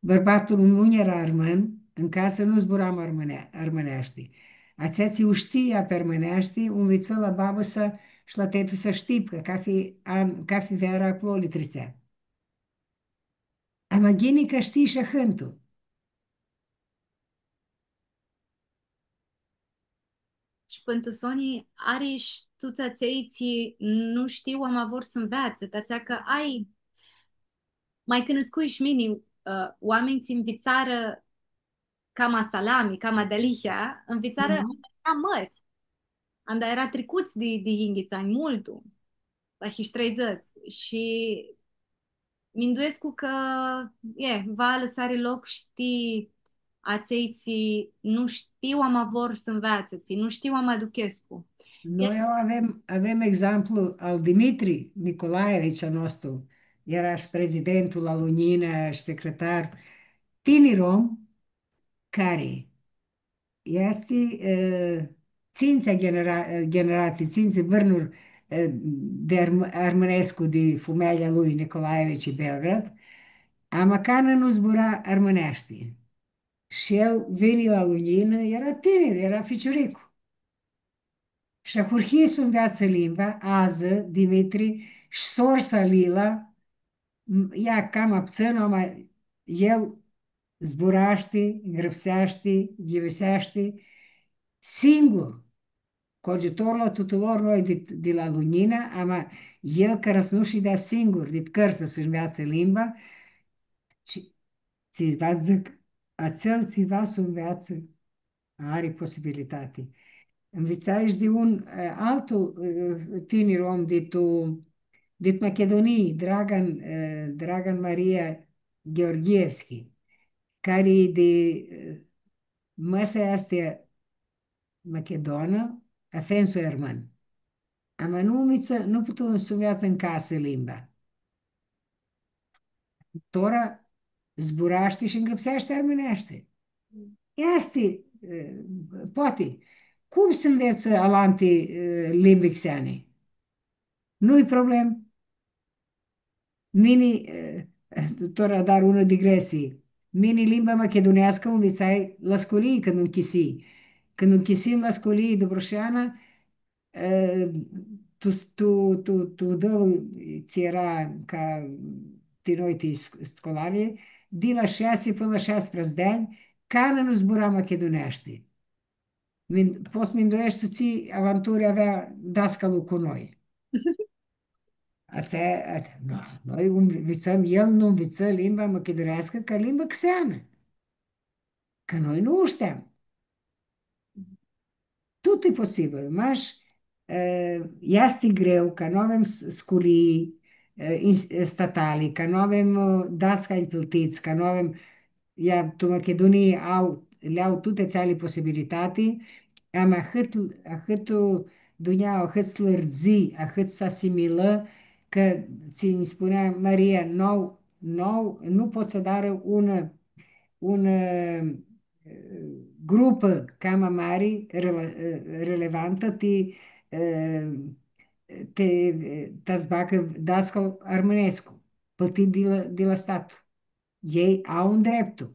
Bãrbatlu nu eara armãn, tu casã nu zburam armãne-, armãneashti. Atsea tsi u shtia pi armãneashti, u nvitsã la babã-sa shi la tetã-sa Shtipca, cafi an, cafi vearã aclo li tritsea. Ama ghini cã shtii shi ahãntu. Shi pãn tu soni ari shi tuts atselj tsi nu shtiu, ama vor s-nveatsã, ti atsea cã ai, ma cunuscui shi mini, ã, oaminj tsi nvitsarã cama salami, cama dealihea, nvitsarã, mhm, anda eara mãri, anda eara tricuts di, di yinghits anj, multu, la hish treidzãts. Shi minduescu cã, e, va lãsari loc shi ti atselj tsi nu shtiu, ama vor s-nveatsã, tsi nu shtiu, ama aduchescu. Noi avem, avem exemplu al Dimitri Nicolaevici a nostru, eara shi prezidentul la Lunjinã shi secretar, tinir om, cari easti, e, tsintsea genera-, e, generatsii, tsintsi vãrnuri, e, di arm-, armãnescu di fumealja lui Nicolaevici Belgrad, ama canã nu zbura armãneashti. Shi el vini la Lunjinã, eara tinir, eara ficiuricu. Shi ahurhi s-u nveatsã limba, adzã, Dimitri, shi sor-sa Lila, m-, ea cama ptsãnu, ama el zburashti, ngrãpseashti, ghivãseashti, singur, cu agiutorlu a tutulor noi di, di la Lunjinã, ama el cara s-nu shidea singur, dit cãrtsã s-nveatsã limba, shi tsi va dzãc, atsel tsi va s-u nveatsã, ari posibilitati. Nvitsai shi di un, e, altu, e, tinir om di tu, dit Machidunii, Dragan, e, Dragan Maria Gheorghevski, cari di, e, mã-sa easti machidonã, afendu-i armãn. Ama nu nvitsã, nu putu s-u nveatsã tu casã limba. Tora zburashti shi ngrãpseashti armãneashti. Easti, e, poati. Cum s-nvetsã alanti, e, limbi xeani? Nu-i problem. Mini, e, tora dar unã digresii. Mini limba machiduneascã u nvitsai la sculii cãndu nchisii. Cãndu nchisii la sculii di Brusheana, e, tu, tu, tu, tu dãlu tsi eara ca ti noi ti sc-, scolari, di la shasi pãnã la shasprãdzatsi di anj, canã nu zbura machiduneashti. Min-, pots s-mindueshti tsi avanturi avea dascalu cu noi. Atsea, a-, no, noi u nvitsãm, el nu nvitsã limba machiduneascã ca limbã xeanã. Cã noi nu u shteam. Tut e posibil, mash, e, easti greu, cã nu avem s-, sculii, e, ins-, e, statali, cã nu avem, e, dascalj plãtits, cã nu avem, ia, tu Machidunii au, li au tuti atseali posibilitati, ama ahãt, ahãt dunjaua, ahãt s-lãrdzi, ahãt s-asimilã, cã tsi nji spunea Maria, nu, nu, nu pot s-adarã un, un, e, grupã cama mari, rela-, e, relevantã, ti, e, ti, e, ta s-bagã dascal armãnescu, plãtit di la, di la stat. Elj au un dreptu.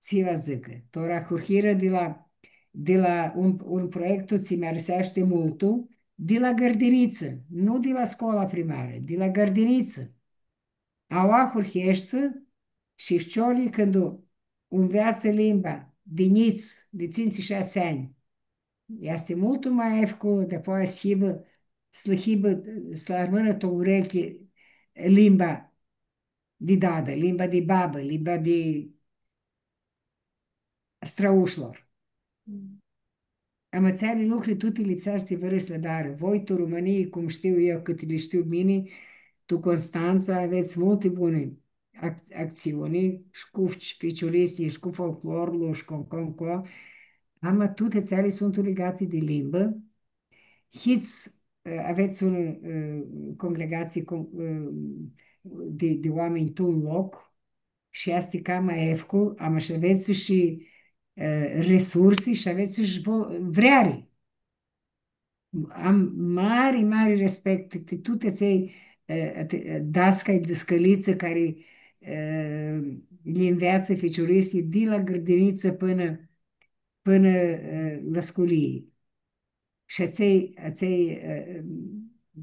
Tsi va dzãcã, tora ahurhirã di la, di la un, un proiectu tsi mi ariseashti multu, di la gãrdinitsã, nu di la scola primarã, di la gãrdinitsã. Aua ahurheshti shi ficiorlji cãndu u nveatsã limba di njits, di tsintsi, shasi anj. Easti multu ma efcu, dapoaia s-hibã, s-lã hibã, s-lã armãnã tu ureclji limba di dadã, limba di babã, limba di strãushlor. Mm. Ama atseali lucri tuti lipseashti vãrã s-li adarã. Voi tu Romãnii, cum shtiu eu, cãt li shtiu mini, tu Constantsa avets multi buni ac-, actsiuni, shi cu ficiuritslji, shi cu folclorlu, shi cu, cu, cu. Ama tuti atseali suntu ligati di limbã. Hits, eh, avets un, eh, congregatsii con-, eh, di, di oaminj tu un loc, shi easti cama efcul, ama shi avets shi, eh, resursi shi avets shi vo-, vreari. Am mari, mari respect ti tuti atselj, eh, ti, eh, dascalj, dãscãlitsã cari, eh, lji nveatsã ficiuritslji di la grãdinitsã pãnã, pãnã, eh, la sculii. Shi atselj, atselj, eh,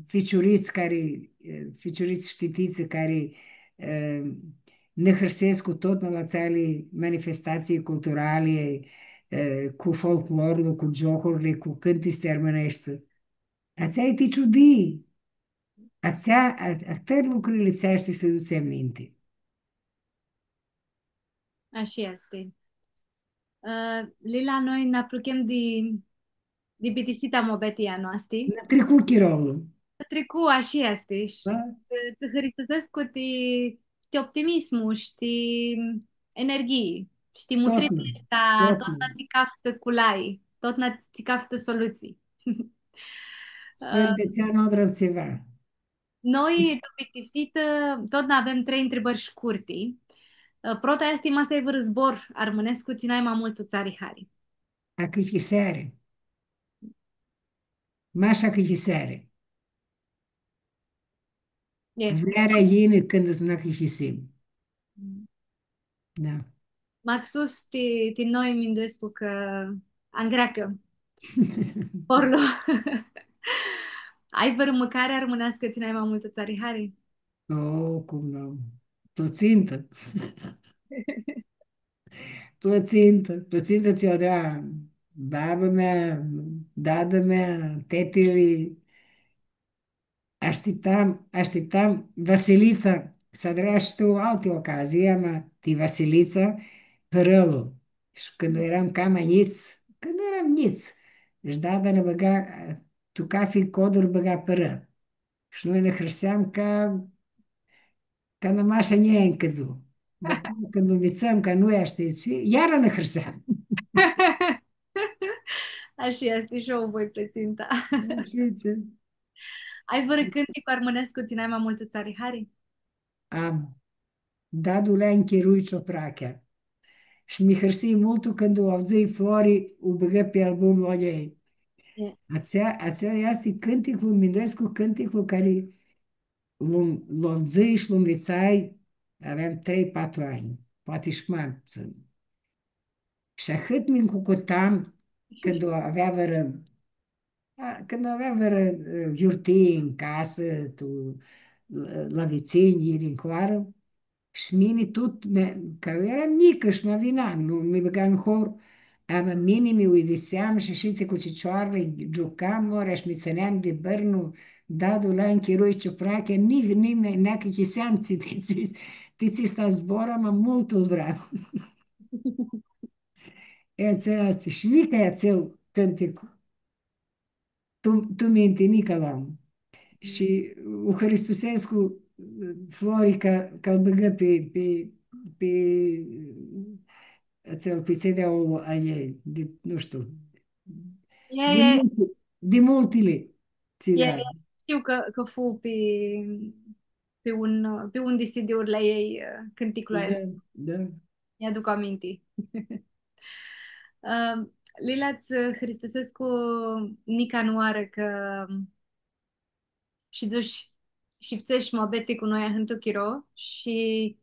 ficiurits cari, eh, ficiurits shi fititsi cari, eh, nã hãrsescu totna la atseali manifestatsii culturali, eh, cu folclorlu, cu giocurli, cu cãntitsi armãneshti. Atsea e ti ciudii. Atsea, a, ahtãri lucri lipseashti s-li dutsem aminti. Ashi easti. Ã, Lila, noi nã apruchem di, di bitisita a muabetiljei a noasti. Nã tricu chirolu. Nã tricu, ashi easti. Shi, da, ã, tsã hãristusescu ti, ti optimismu shi ti energhii. Shi ti mutritlu. Totna, aestã, totna. Totna tsi caftã culai, totna tsi caftã solutsii. Fãrã di atsea nu adrãm tsiva. Noi, tu bitisitã, totna avem trei ntribãri shcurti. Ã, prota easti, ma s-ai vãrã zbor armãnescu tsi nai ma multu tsã ari hari? Achicãseari. Mash achicãseari. E. Vrearea yini cãndu s-nã achicãsim. Mm. Da. Maxus ti, ti noi minduescu cã angreacã zborlu. Ai vãrã mãcari armãneascã tsi nai ma multu tsã ari hari? Oh, cum nu? Plãtsintã. Plãtsintã. Plãtsintã tsi u adra baba mea, dada mea, tetili. Ashtiptam, ashtiptam vasilitsa, s-adra shi tu alti ocazii, ama ti vasilitsa, pãrãlu. Shi cãndu eram cama njits, cãndu eram njits, shi dada nã bãga, tu cafi codur bãga pãrã. Shi noi nã hãrseam ca, ca nã masha njia ncãdzu. Dupã cãndu nvitsãm cã nu easti, shi iara nã hãrseam. Ashi easti, shi eu voi plãtsinta. Ashi easti. Ai vãrã cãnticu armãnescu tsi nai ma multu tsã ari hari? Am. Dadu lea nchirui cioprachea. Shi mi hãrsii multu cãndu u avdzãi Flori, u bãgã pi albumlu a ljei. E. Atsea, atsea easti cãnticlu, minduescu, cãnticlu cari lu, lu avdzãi shi lu nvitsai, aveam trei, patru anj, poati shi ma putsãn. Shi ahãt mi ncucutam cãndu avea vãrã, a, cãndu avea vãrã, ã, yiurtii tu casã, tu, la, la vitsinj, yini tu hoarã, shi mini tut, mi, cã eu eram njicã shi mi avina, nu mi bãga tu hor, ama mini mi uidiseam shi ashitsi cu cicioarli giucam, ora shi mi tsãneam di bãrnu, dadu lea nchirui cioprachea, ni, ni mi, nã achicãseam ti, ti, ti, ti tsi sta zbor, ama multu lu vream. E, atsea easti. Shi nica atsel cãntic tu, tu minti, nica lu am. Shi u hãristusescu, Flori, cã, cã lu bãgã pi, pi, pi atsel, pi C D-ul a ljei, di, nu shtiu, e, di e, multi, di multili, tsi, e, da. E, shtiu cã, cã fu pi, pi un, pi un di C D-urli a ljei, ã, cãnticlu aestu. Da, da. Mi-aduc aminti. Ã, Lila, tsã hãristusescu nica nãoarã cã shidzush shi fãtsesh muabeti cu noi ahãntu chiro shi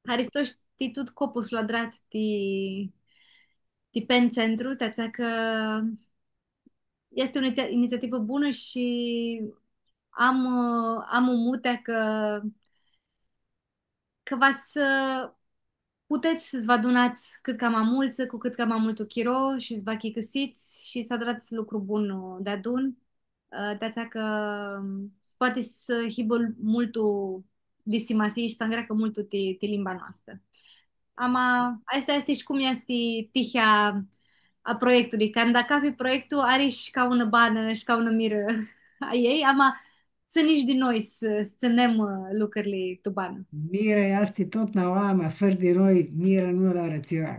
haristo shi ti tut copus lu adrat ti, ti Pen Centru, ti atsea cã easti unã iniția-, inițiativã bunã shi am, ã, am mutea cã, cã va s-putets s-vã adunats cãt cama multsã, cu cãt cama multu chiro shi s-vã achicãsits shi s-adrats lucru bun, ã, deadun. Ã, ti atsea cã, ãm, s-poati s-hibã multu di simasii shi s-angreacã multu ti, ti limba noastã. Ama, aestã easti shi cum easti tihea a proiectului, canda cafi proiectu ari shi ca unã banã shi ca unã mirã a ei, ama s-nã shi di noi s-, s-tsãnem, ã, lucrili tu banã. Mira easti totna oamã, fãr di noi, mira nu ari tsiva.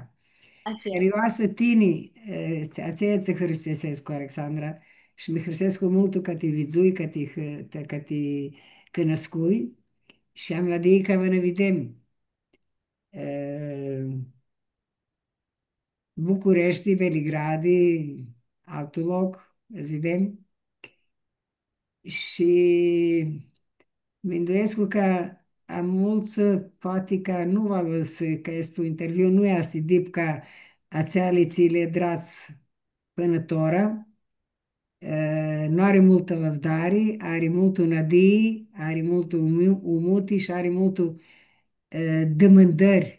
Ashi e. Hãrioasã tini, e, atsea tsi hãristusescu, Alexandra, shi mi hãrisescu multu cã ti vidzui, cã ti, cã ti cunuscui, shi am nãdii cã va nã videm. E, Bucureshti, Beligradi, altu loc, s-nã videm. Shi minduescu cã a multsã, poati cã nu va lã s-, cã aestu interviu nu easti dip ca atseali tsi li adrats pãnã tora. E, nu ari multã lãvdari, ari multu nãdii, ari multu umu-, umuti shi ari multu, e, dimãndãri.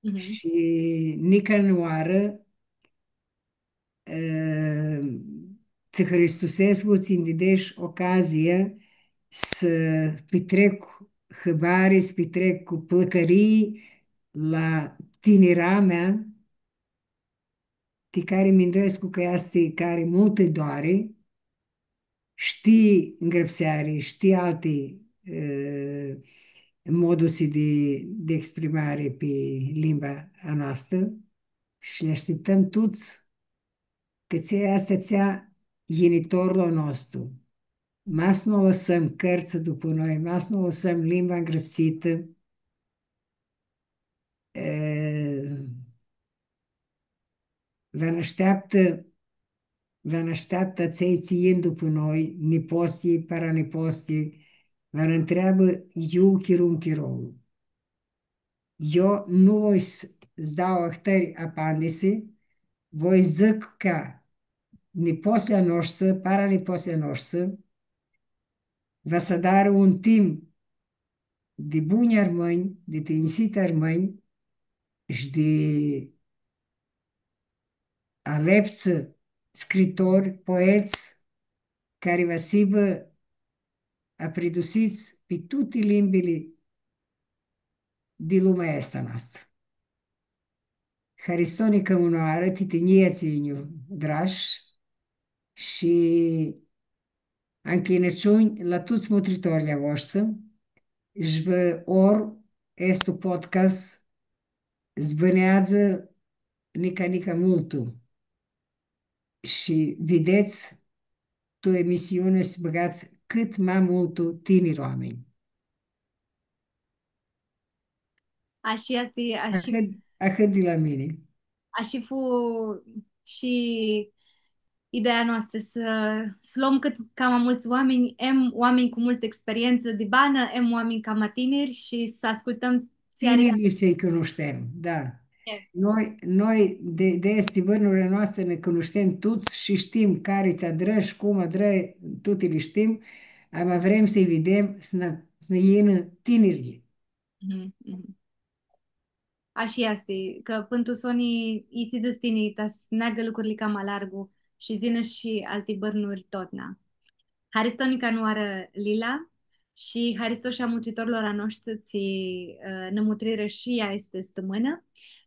Mhm. Shi nica nãoarã, e, tsã hãristusescu, tsi nj-didesh ocazia s-pitrec hãbari, s-pitrec pãlãcãrii la tiniramea, ti cari minduescu cã easti cari multi doari, shtii ngrãpseari, shtii alti, eh, modusi di, di exprimari pi limba a noastrã, shi nã ashtiptãm tuts, cã tsi easti atsea yinitorlu a nostru. Ma s-nu lãsãm cãrtsã dupu noi, ma s-nu lãsãm limba ngrãpsitã, eh, va nã ashteaptã, va nã ashteaptã atselj tsi yin dupu noi, nipotslji, paranipotslji, va nã ntreabã iu chirun chirolu. Io nu voi s-, s-dau ahtãri apandisi, voi dzãc cã nipotslji a noshtsã, paranipotslji a noshtsã, va s-adarã un timp di bunj armãnj, di tinjisiti armãnj shi di aleptsã, scritori, poets, cari va s-hibã apridusits pi tuti limbili di lumea aestã a noastrã. Haristo nica unãoarã, ti tinjia tsi nj-u adrash, shi ancljinãciunj la tuts mutritorlji a voshtsã, sh-vã or aestu podcast s-bãneadzã nica, nica multu. Shi videts tu emisiuni s-bãgats cãt ma multu tiniri oaminj. Ashi easti, ashi. Ahãt, ahãt di la mini. Ashi fu shi ideea noastrã, s-, s-lom cãt cama multsã oaminj, em oaminj cu multã experientsã di banã, em oaminj cama tiniri shi s-ascultãm tsi ari. Tinirlji s-lji cunushtem, da. E. Noi, noi di, di aesti bãrnuri a noastri nã cunushtem tuts shi shtim cari tsi adrã shi cum adrã, tuti li shtim, ama vrem s-lji videm, s-nã, s-nã yinã tinirlji. Mhm, mhm. Ashi easti, cã pãn tu soni, itsi dzãts tini, ta s-neagã lucrili cama largu shi s-yinã shi alti bãrnuri totna. Haristo nica unãoarã, Lila, shi haristo shi a mutritorlor a noshtsã tsi, ã, nã mutrirã shi aestã stãmãnã.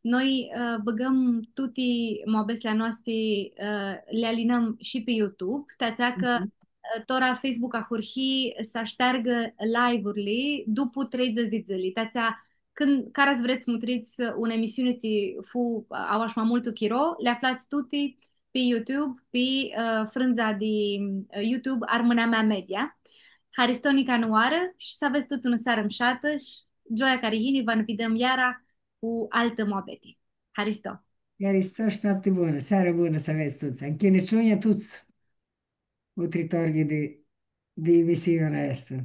Noi, ã, bãgãm tuti muabetsli a noasti, ã, li alinãm shi pi YouTube, ti atsea cã, mhm, ã, tora Facebook ahurhi s-ashteargã live-urli dupu treidzãts di dzãli. Ti atsea, cãndu cara s-vrets s-mutrits unã emisiuni tsi fu, ã, aoa shi ma multu chiro, li aflats tuti pi YouTube, pi, ã, frãndza di, ã, YouTube Armãnamea Media. Haristo nica unãoarã shi s-avets tuts unã searã mushatã shi gioia cari yini va nã videm iara cu altã muabeti. Haristo. Haristo shi noapti bunã, searã bunã s-avets tuts. Ancljinãciunj a tuts mutritorlji di, di emisiunea aestã.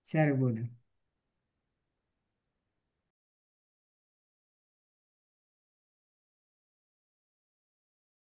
Searã bunã.